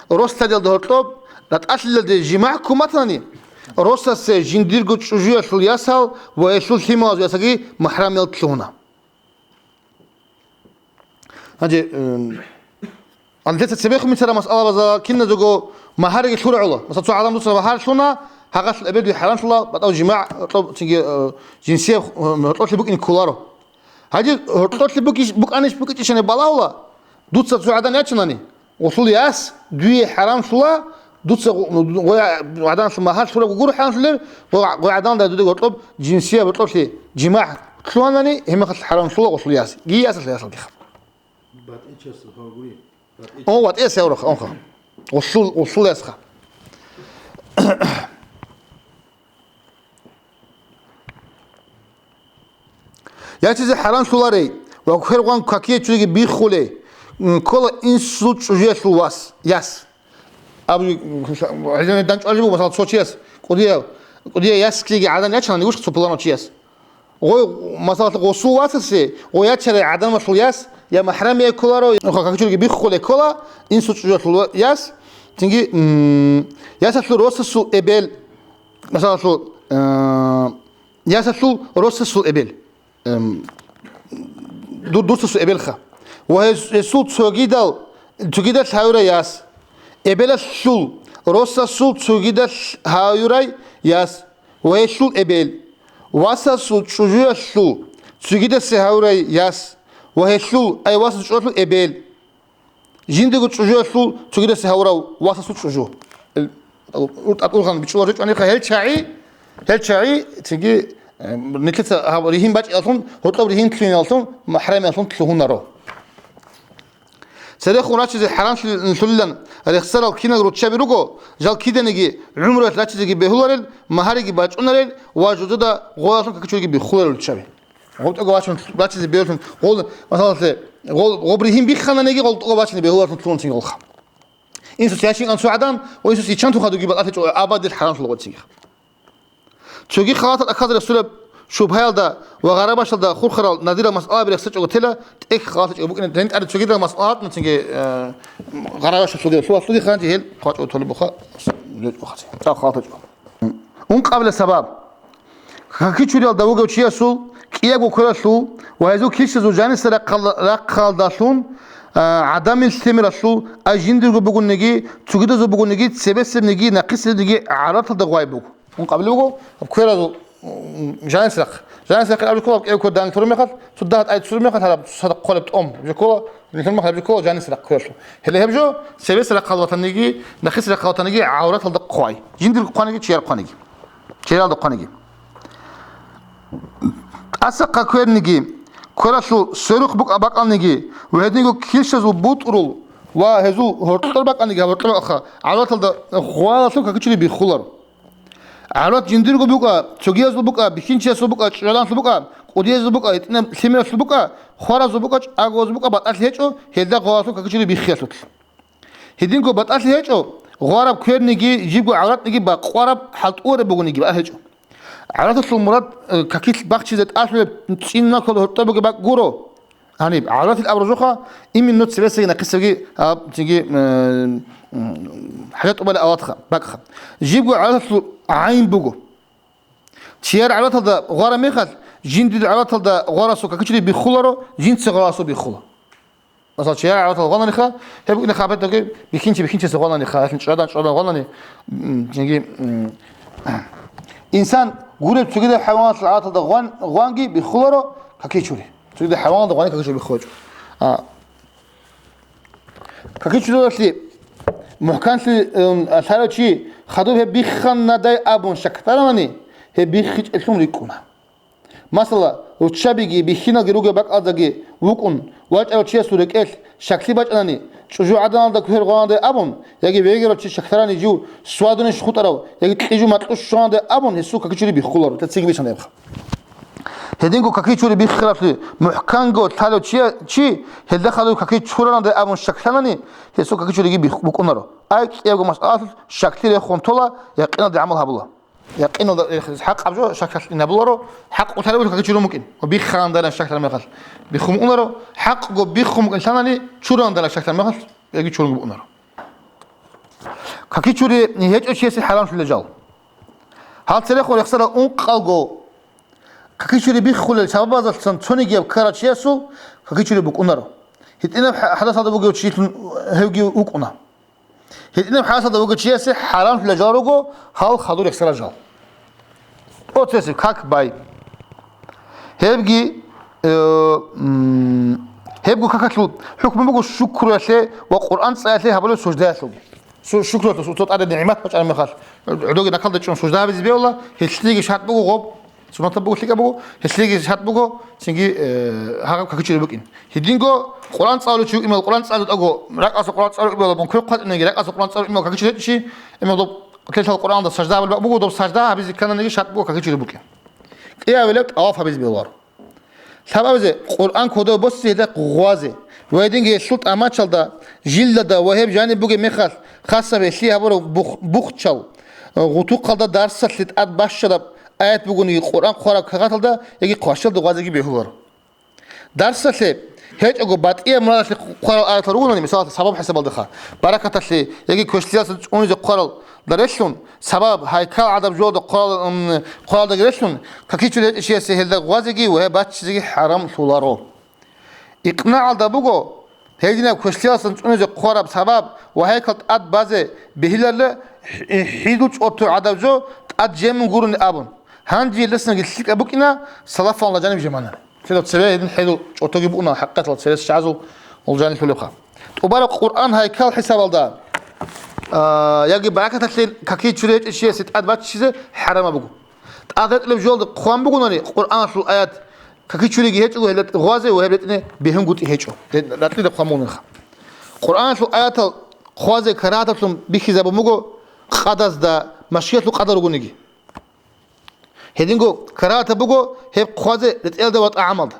рос лъадалда гьоркьоб, ратӀалъилалде жимагӀ ккун батани, росасе жиндирго чӀужуялъул ясал ва гьелъул лъималазул ясалги махӀрамиялда лъугьуна. Гьанже, эм, гьанже цебехун бицараб масъалабазда киназего магьариги лъургӀула. Масала, цо гӀадам дуца магьар лъуна, гьагъалъул эбел дуе хӀарамлъула, батӀав жимагӀ, гьоркьоб цинги, э, жинсияб, э, гьоркьолъи букӀине кколаро. Гьанже гьоркьолъи букӀи-, букӀанищ букӀичӀищани балагьула, дуца цо гӀадан ячинани, Гъусул яс дуе хӀарамлъула, дуца гъу-, гъой гӀаданлъун магьар лъураб гуро хӀарамлъулеб, гъой, гъой гӀаданлъи дуда гьоркьоб жинсияб гьоркьоблъи жимагӀ лъугьанани, гьеб мехалъ хӀарамлъула гъусул яс. Гьей ясалъ ясалдихъ. БатӀичасул гьавгури. БатӀича. О, ватӀияс гьавраха, онха. Гъусул, гъусул ясха. Ячизе хӀарамлъуларей ва квергъван какие чуриги биххулей, м, ккола инсул чӀужуялъул вас, яс. Абу, гӀелдана данчӀвалеб буго, масала, цо чияс, кӀудияв, кӀудияв ясилъиги гӀадан ячана, нигушха цо пуланав чияс. Гъой, масала, гъусул васасе, гъой ячарай гӀадамалъул яс, я махӀрамияй кколаро, я какичуриги биххулей ккола, инсул чӀужуялъул ва-, яс, цинги, м, ясалъул росасул эбел, масалалъул, э, ясалъул росасул эбел, эм, дур-, дурсасул эбелха. Ва гьес-, гьесул цогидал, цогидал гьавурай яс, эбелалъул росасул цогидал гьавурай яс, ва гьелъул эбел, васасул чӀужуялъул цогидасе гьавурай яс, ва гьелъул, ай васасул чӀужуялъул эбел. Жиндего чӀужуялъул цогидасе гьавурав васасул чӀужу. Ил-, тӀатӀулгъан бичӀчӀуларичӀо гьанихъа гьел чагӀи, гьел чагӀи, цинги, э, нилъеца гьаб ригьин бачӀиналъун, гьоркьоб ригьин лъугьиналъун, махӀрамиялъун лъугьунаро. Церехун рачизе хӀарамлъи-, лъулилан рехсарал кинал руччаби руго, жал киданиги гӀумруялъ рачизеги бегьуларел, магьариги бачӀунарел ва жужада гъоялъун какичуриги биххуларел руччаби. ГъобтӀого бачун, бачизе бегьулъун, гъол, масалалъе, гъол, гъоб ригьин биххананиги, гъолтӀого бачине бегьуларцун лъугьун цинги гъолха. Инсус ящин анцу гӀадан, ва инсус иччан тухадуги батӀалъи чӀо, абадил хӀарамлъула гъоцинги. Цоги халатал ахъазарихъ сураб шубгьаялда ва гъарабашалда хурхарал надирал масъалаби рехсечӀого тела, тӀехь халатичӀого букӀине, гьенкӀари цогидал масъалатна цинги, э, гъарабашалъуги, лъугьалъуги ханчи гьел хъвачӀого толеб буха, лъечӀо хъаси. ТӀал халатичӀо. Ункъабила сабаб. Какичуриялда вугев чиясул кӀиябго квералъул ва гьезул килщазул жаниса рахъал-, рахъалдалъун, а, гӀадамил лъимералъул, ай жиндирго бугониги, цогидазул бугониги, цебесебниги, нахъисебниги гӀавраталда гъвай буго. Ункъабилеб буго, кверазул, м, жаниса рахъ. Жаниса рахъ абжиккола, кӀиябго квер данлъураб мехалъ, цо дагь тӀай цураб мехалъ, гьараб цо хадаб къолеб тӀом. Абжиккола, нилъер мехалъ абжиккола жаниса рахъ квералъул. Гьеле гьеб жо, цебесеб рахъалда ватаниги, нахъисеб рахъалда ватаниги гӀавраталда хъвай. Жиндирго хъваниги, чияр хъваниги. Чияр хъваниги. ТӀасахъа кверниги, квералъул сверухъ букӀа-, бакӀалниги ва гьединго килщазул бутӀрул ва гьезул гьоркьор бакӀалниги, гьаб гьоркьор бакӀалха, гӀавраталда гъвалалъун какичури биххуларо. ГӀаврат жиндирго букӀа, цогиязул букӀа, бихьинчиясул букӀа, чӀужугӀаданлъул букӀа, кӀудиязул букӀа, гьитӀинаб лъимералъул букӀа, хваразул букӀа, чӀаголазул букӀа, батӀалъи гьечӀо, гьелда гъвалалъун какичури биххиялъулъ. Гьединго батӀалъи гьечӀо, гъвараб кверниги, жибго гӀавратниги бакъвараб хӀалтӀуараб бугониги батӀалъи гьечӀо. ГӀавраталъул мурад, э, какилъ бахчизе тӀалъулеб цӀинна ккола гьоркьоб бугеб бакӀ гуро. Гьаниб, гӀавратил абураб жоха, именно цебесаги нахъисаги, а, цинги, э, м, хӀажат тӀубалеб авлатха, бакӀха. Жибго гӀавраталъул гӀайн буго. Чияр гӀавраталда гъвараб мехалъ, жиндир гӀавраталда гъварасул какичури биххуларо, жинца гъварасул биххула. Масала, чияр гӀавратал гъвананиха, гьеб букӀина хабар доге, бихьинчи бихьинчиясда гъвананиха, гьелъин чӀадан чӀадан гъванани, м, жинги, м, инсан гуреб цогидаб хӀайваналъул гӀавраталда гъван-, гъванги биххуларо какичури. Цогидаб хӀайваналда гъвани какичури биххулачӀо. А, какичуралъе мухӀканлъи, м, лъарав чи хадуб гьеб бихханадай абун щаклъаравани, гьеб биххичӀелъун рикӀкӀуна. Масала, руччабиги бихьиналги ругеб бакӀалдаги вукӀун вачӀарав чиясул рекӀелъ щаклъи бачӀанани, чӀужу гӀаданалда квер гъванадай абун, яги вегерав чи щаклъарани жив свадунищ хутӀарав, яги кьижу макьу щванадай абун, гьесул какичури биххуларо, цинги бицанайха. Гьединго какичури биххиравлъи мухӀканго лъалев чи, чи гьелда хадур какичуранадай абун щаклъанани, гьесул какичуриги бих-, букӀунаро. Ай кӀиябго масъалалъулъ щаклъи рехун тола, якъиналде гӀамал гьабула. Якъиналда, э, хӀакъаб жо щаклъи гьабуларо, хӀакъ утараб какичурун букӀин. Ва бихханандайилан щаклъараб мехалъ биххун букӀунаро, хӀакъго биххун букӀин лъанани, чуранандайилан щаклъараб мехалъ яги чурунги букӀунаро. Какичури гьечӀо чиясе хӀарамлъулел жал. Гьал церехун рехсарал ункъалго какичури биххулел сабабазулъан цонигияб ккарав чиясул какичури букӀунаро. ГьитӀинаб хӀа-, хӀадасалда бугев чилъун гьевги вукӀуна. ГьитӀинаб хӀадасалда вугев чиясе хӀарамлъулел жал руго гьал хадур рехсарал жал. Оцесеб как бай. Гьебги, э, м, Гьебго какалъул хӀукму буго шукруялъе ва Къуръан цӀалиялъе гьабулеб суждаялъулги. Су-, шукруялъул су-, цо тӀаде нигӀмат бачӀараб мехалъ, гӀодоги накалда чӀун сужда гьабизе бегьула, гьелъиеги шарт буго гъоб, суннатаб буго, лъикӀаб буго, гьелъиеги шарт буго, цинги, э, гьагъаб какичӀеб букӀин. Гьединго Къуръан цӀалулев чи вукӀиналъ, Къуръан цӀалулев тӀаго, ракӀалъа Къуръан цӀалулев вукӀиналъ абун квер хъватӀинеги, ракӀалъа Къуръан цӀалулев вукӀиналъ какичӀеб гьечӀищи, гьеб мехалъ доб кӀелъал Къуръанда сажда гьабулеб буго, доб сажда гьабизе ккананиги шарт буго какичӀеб букӀин. КӀиабилеб тӀаваф гьабизе бегьуларо. Лъабабизе Къуръан кодобе босизе гьелда гъвазе ва гьединги гьелъул тӀамачалда, жилалда ва гьеб жаниб бугеб мехалъ, хасаб гьелъие гьабураб бух-, бухчал, гъутухъалда дарсалъе тӀад бащараб аят бугониги Къуръан хъвараб кагъаталда яги хъвашалда гъвазеги бегьуларо. Дарсалъе гьечӀого батӀияб мурадалъе хъварал аятал ругони, мисалалъе, сабаб хӀисабалдаха, баракаталъе яги квешлъиялъе цӀунизе хъварал дарелъун, сабаб, гьайкал гӀадаб жоялда хъварал-, м, хъваралдаги релълъун, какичӀулев гьечӀев чиясе гьелда гъвазеги ва гьеб баччизеги хӀарамлъуларо. ИкънагӀалда буго, гьединаб квешлъиялъе цӀунизе хъвараб сабаб ва гьайкал тӀад базе бегьиларила хӀи-, хӀидул чӀотор гӀадаб жо тӀад жемун гурони абун. Гьанже гьелдасаги лъикӀаб букӀина салафалда жаниб жеманани. Церал цеве гьедин хӀидул чӀотоги букӀуна, хӀакъикъаталда церес чагӀазул гьул жанилъулебха. ТӀубараб Къуръан гьайкал хӀисабалда, а, яги баракаталъе какичӀулев гьечӀев чиясе тӀад баччизе хӀарамаб буго. ТӀад ретӀулеб жоялда хъван бугони Къуръаналъул аят, какичӀулевги гьечӀого гьелда гъвазе ва гьеб ретӀине бегьунгутӀи гьечӀо, ретӀида хъван бугониха. Къуръаналъул аятал хъвазе карагьатаблъун бихьизабун буго къадазда, машгьиялъул къадар ругониги. Гьединго карагьатаб буго гьеб хъвазе ретӀелда ва тӀагӀамалда.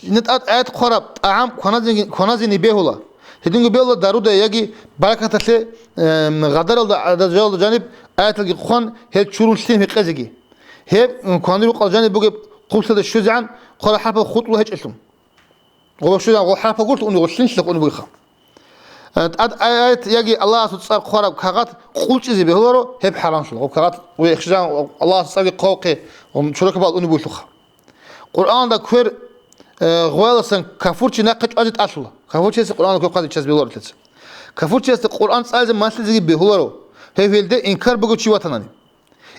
Жинда тӀад аят хъвараб тӀагӀам кваназин-, кваназине бегьула. Гьединго бегьула даруда яги баракаталъе, эм, гъадаралда гӀадажалда жаниб аяталги хъван, гьел чурун лъим гьекъезеги. Гьеб, м, кванир рукъал жаниб бугеб хъублъиялда щвезегӀан хъвараб хӀарпал хутӀула гьечӀелъул. Гъоб щвезегӀан гъол хӀарпал гурлъ уни гъол лъимлъа уни бугеха. Э, тӀад аят яги Аллагьасул цӀар хъвараб кагъат къулчӀизе бегьуларо, гьеб хӀарамлъун. Гъоб кагъат гъой хишжан Аллагьасул цӀарги хъвавухъе, гъом чорокабал уни бугелъулха. Къуръаналда квер, э, гъваяласан кафурчи нахъе чӀвазе тӀалъула. Кафурчиясе Къуръаналда квер хъвазе чаз бегьуларо лъеца. Кафурчиясда Къуръан цӀализе малъизеги бегьуларо, гьев гьелде инкар бугев чи ватанани.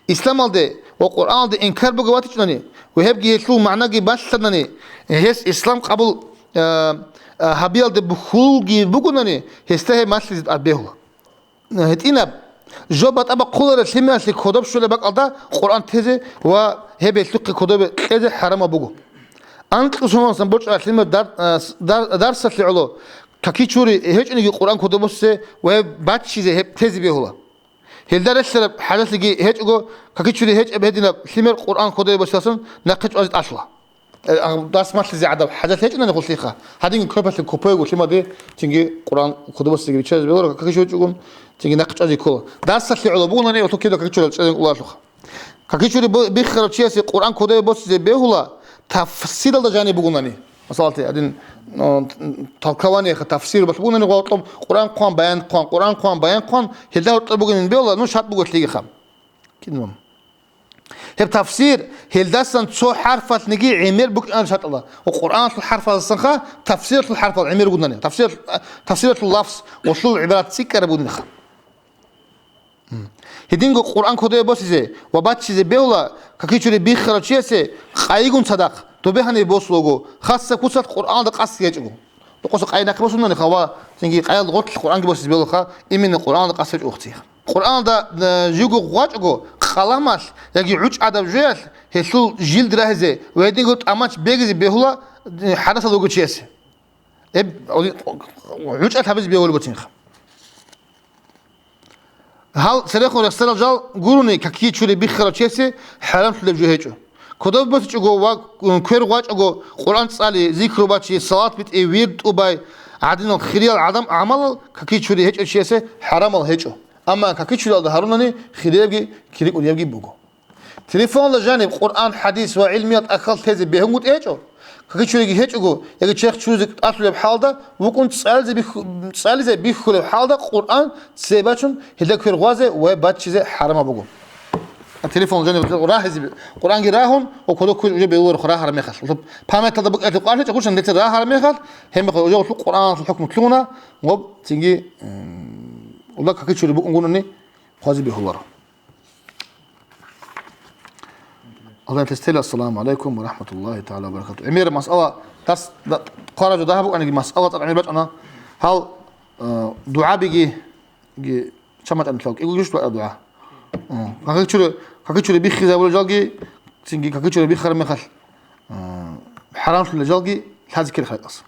Исламалде ва Къуръаналде инкар бугев ватичӀони ва гьебги гьелъул магӀнаги балъанани, гьес ислам къабул, э, э, гьабиялде бухьулги бугонани, гьесда гьеб малъизе тӀад бегьула. ГьитӀинаб, жо батӀа бахъулареб лъималъе кодоб щолеб бакӀалда Къуръан тезе ва гьеб гьелъухъе кодобе кьезе хӀарамаб буго. Анкьусунасан бочӀараб лъимер дар-, а, с-, дар-, дарсалъе гӀоло, какичури гьечӀониги Къуръан кодоб босизе ва гьеб баччизе гьеб тезе бегьула. Гьелда релълъараб хӀажалъиги гьечӀого, какичури гьечӀеб гьединаб лъимер Къуръан кодоб босиялъун нахъе чӀвазе тӀалъула. Э, а, дарс малъизе гӀадаб хӀажат гьечӀунани гъулъиха. Гьадинги копалъе купоего лъимаде, цинги Къуръан кодоб босизеги биччазе бегьуларо, какичури гьечӀогун, цинги нахъе чӀвазе ккола. Дарсалъе гӀоло бугонани, гьелъул кида какичурал чӀезен кӀоларалъуха. Какичури бу-, биххарав чиясе Къуръан кодоб босизе бегьула, тафсиралда жаниб бугонани. Масалалъе, гьадин, о, толкование, тафсир балъ бугонани гъоркьоб, Къуръан хъван, баян хъван, Къуръан хъван, баян хъван, гьелда гьоркьоб бугонин бегьула, ну, шарт буго лъигиха. Кинаб? Гьеб тафсир, гьелдасан цо хӀарфалъниги гӀемер букӀиналъ шартӀала. Ва Къуръаналъул хӀарфаздасанха тафсиралъул хӀарфал гӀемер бугонани. Тафсир, тафсиралъул лафз, гъолъул гӀибарат цӀикӀкӀараб бугониха. Гьединго Къуръан кодобе босизе ва баччизе бегьула, какичури биххарав чиясе къайигун цадахъ, добе гьаниб босулаго, хасаб куцалъ Къуръаналда къасд гьечӀого. Дукъоса къай нахъе босунани хава, цинги къаялда гъорлъ Къуръанги босизе бегьулаха, именно Къуръаналда къасд гьечӀо ухци. Къуръаналда, э, живго гъвачӀого, къаламалъ яги гӀучӀ гӀадаб жоялъ гьелъул жилд рагьизе ва гьединго тӀамач бегизе бегьула, э, хӀадасалда вугев чиясе. Гьеб, гӀучӀалъ гьабизе бегьулеб буцинха. Гьал церехун рехсарал жал гурони, какичури биххарав чиясе хӀарамлъулеб жо гьечӀо. Кодоб босичӀого ва квер гъвачӀого Къуръан цӀали, зикру бачи, салат битӀи, вирд тӀубай гӀадинал хириял гӀадам гӀамалал какичури гьечӀев чиясе хӀарамал гьечӀо. Амма какичуриялда гьарунани хириябги кирикӀуриябги буго. Телефонда жаниб Къуръан, хӀадис ва гӀилмиял тӀахьал тезе бегьунгутӀи гьечӀо, какичуриги гьечӀого, яги черх чуризе тӀалъулеб хӀалда вукӀун цӀализе бихьу-, цӀализе бихьулеб хӀалда Къуръан цебе бачун, гьелда квер гъвазе ва баччизе хӀарамаб буго. А телефонда жаниб рагьизе, Къуръанги рагьун, ва кодоб квер уже бегьуларо рагьараб мехалъ. Памяталда букӀараб Къуръан гьечӀо, гъушан нилъер рагьараб мехалъ, гьеб мехалъ уже гъулъул Къуръаналъул хӀукму лъугьуна, ва цинги, м, ула какичури букӀунгунани хъвазе бегьуларо. Аллагьас тела, ассаламу гӀалайкум ва рахӀматуллагьи тагӀала ва баракатугьу. ГӀемер масъала, дас, да, хъваражо дагьаб букӀаниги масъала цӀакъ гӀемер бачӀана. Гьал, э, дугӀабиги, ги, чамачӀан лъав кӀигулищ дугӀа, дугӀа? Э, какичуре, какичуре биххизабулел жалги, цинги какичуре биххараб мехалъ, э, хӀарамлъулел жалги лъазе ккела халкъас.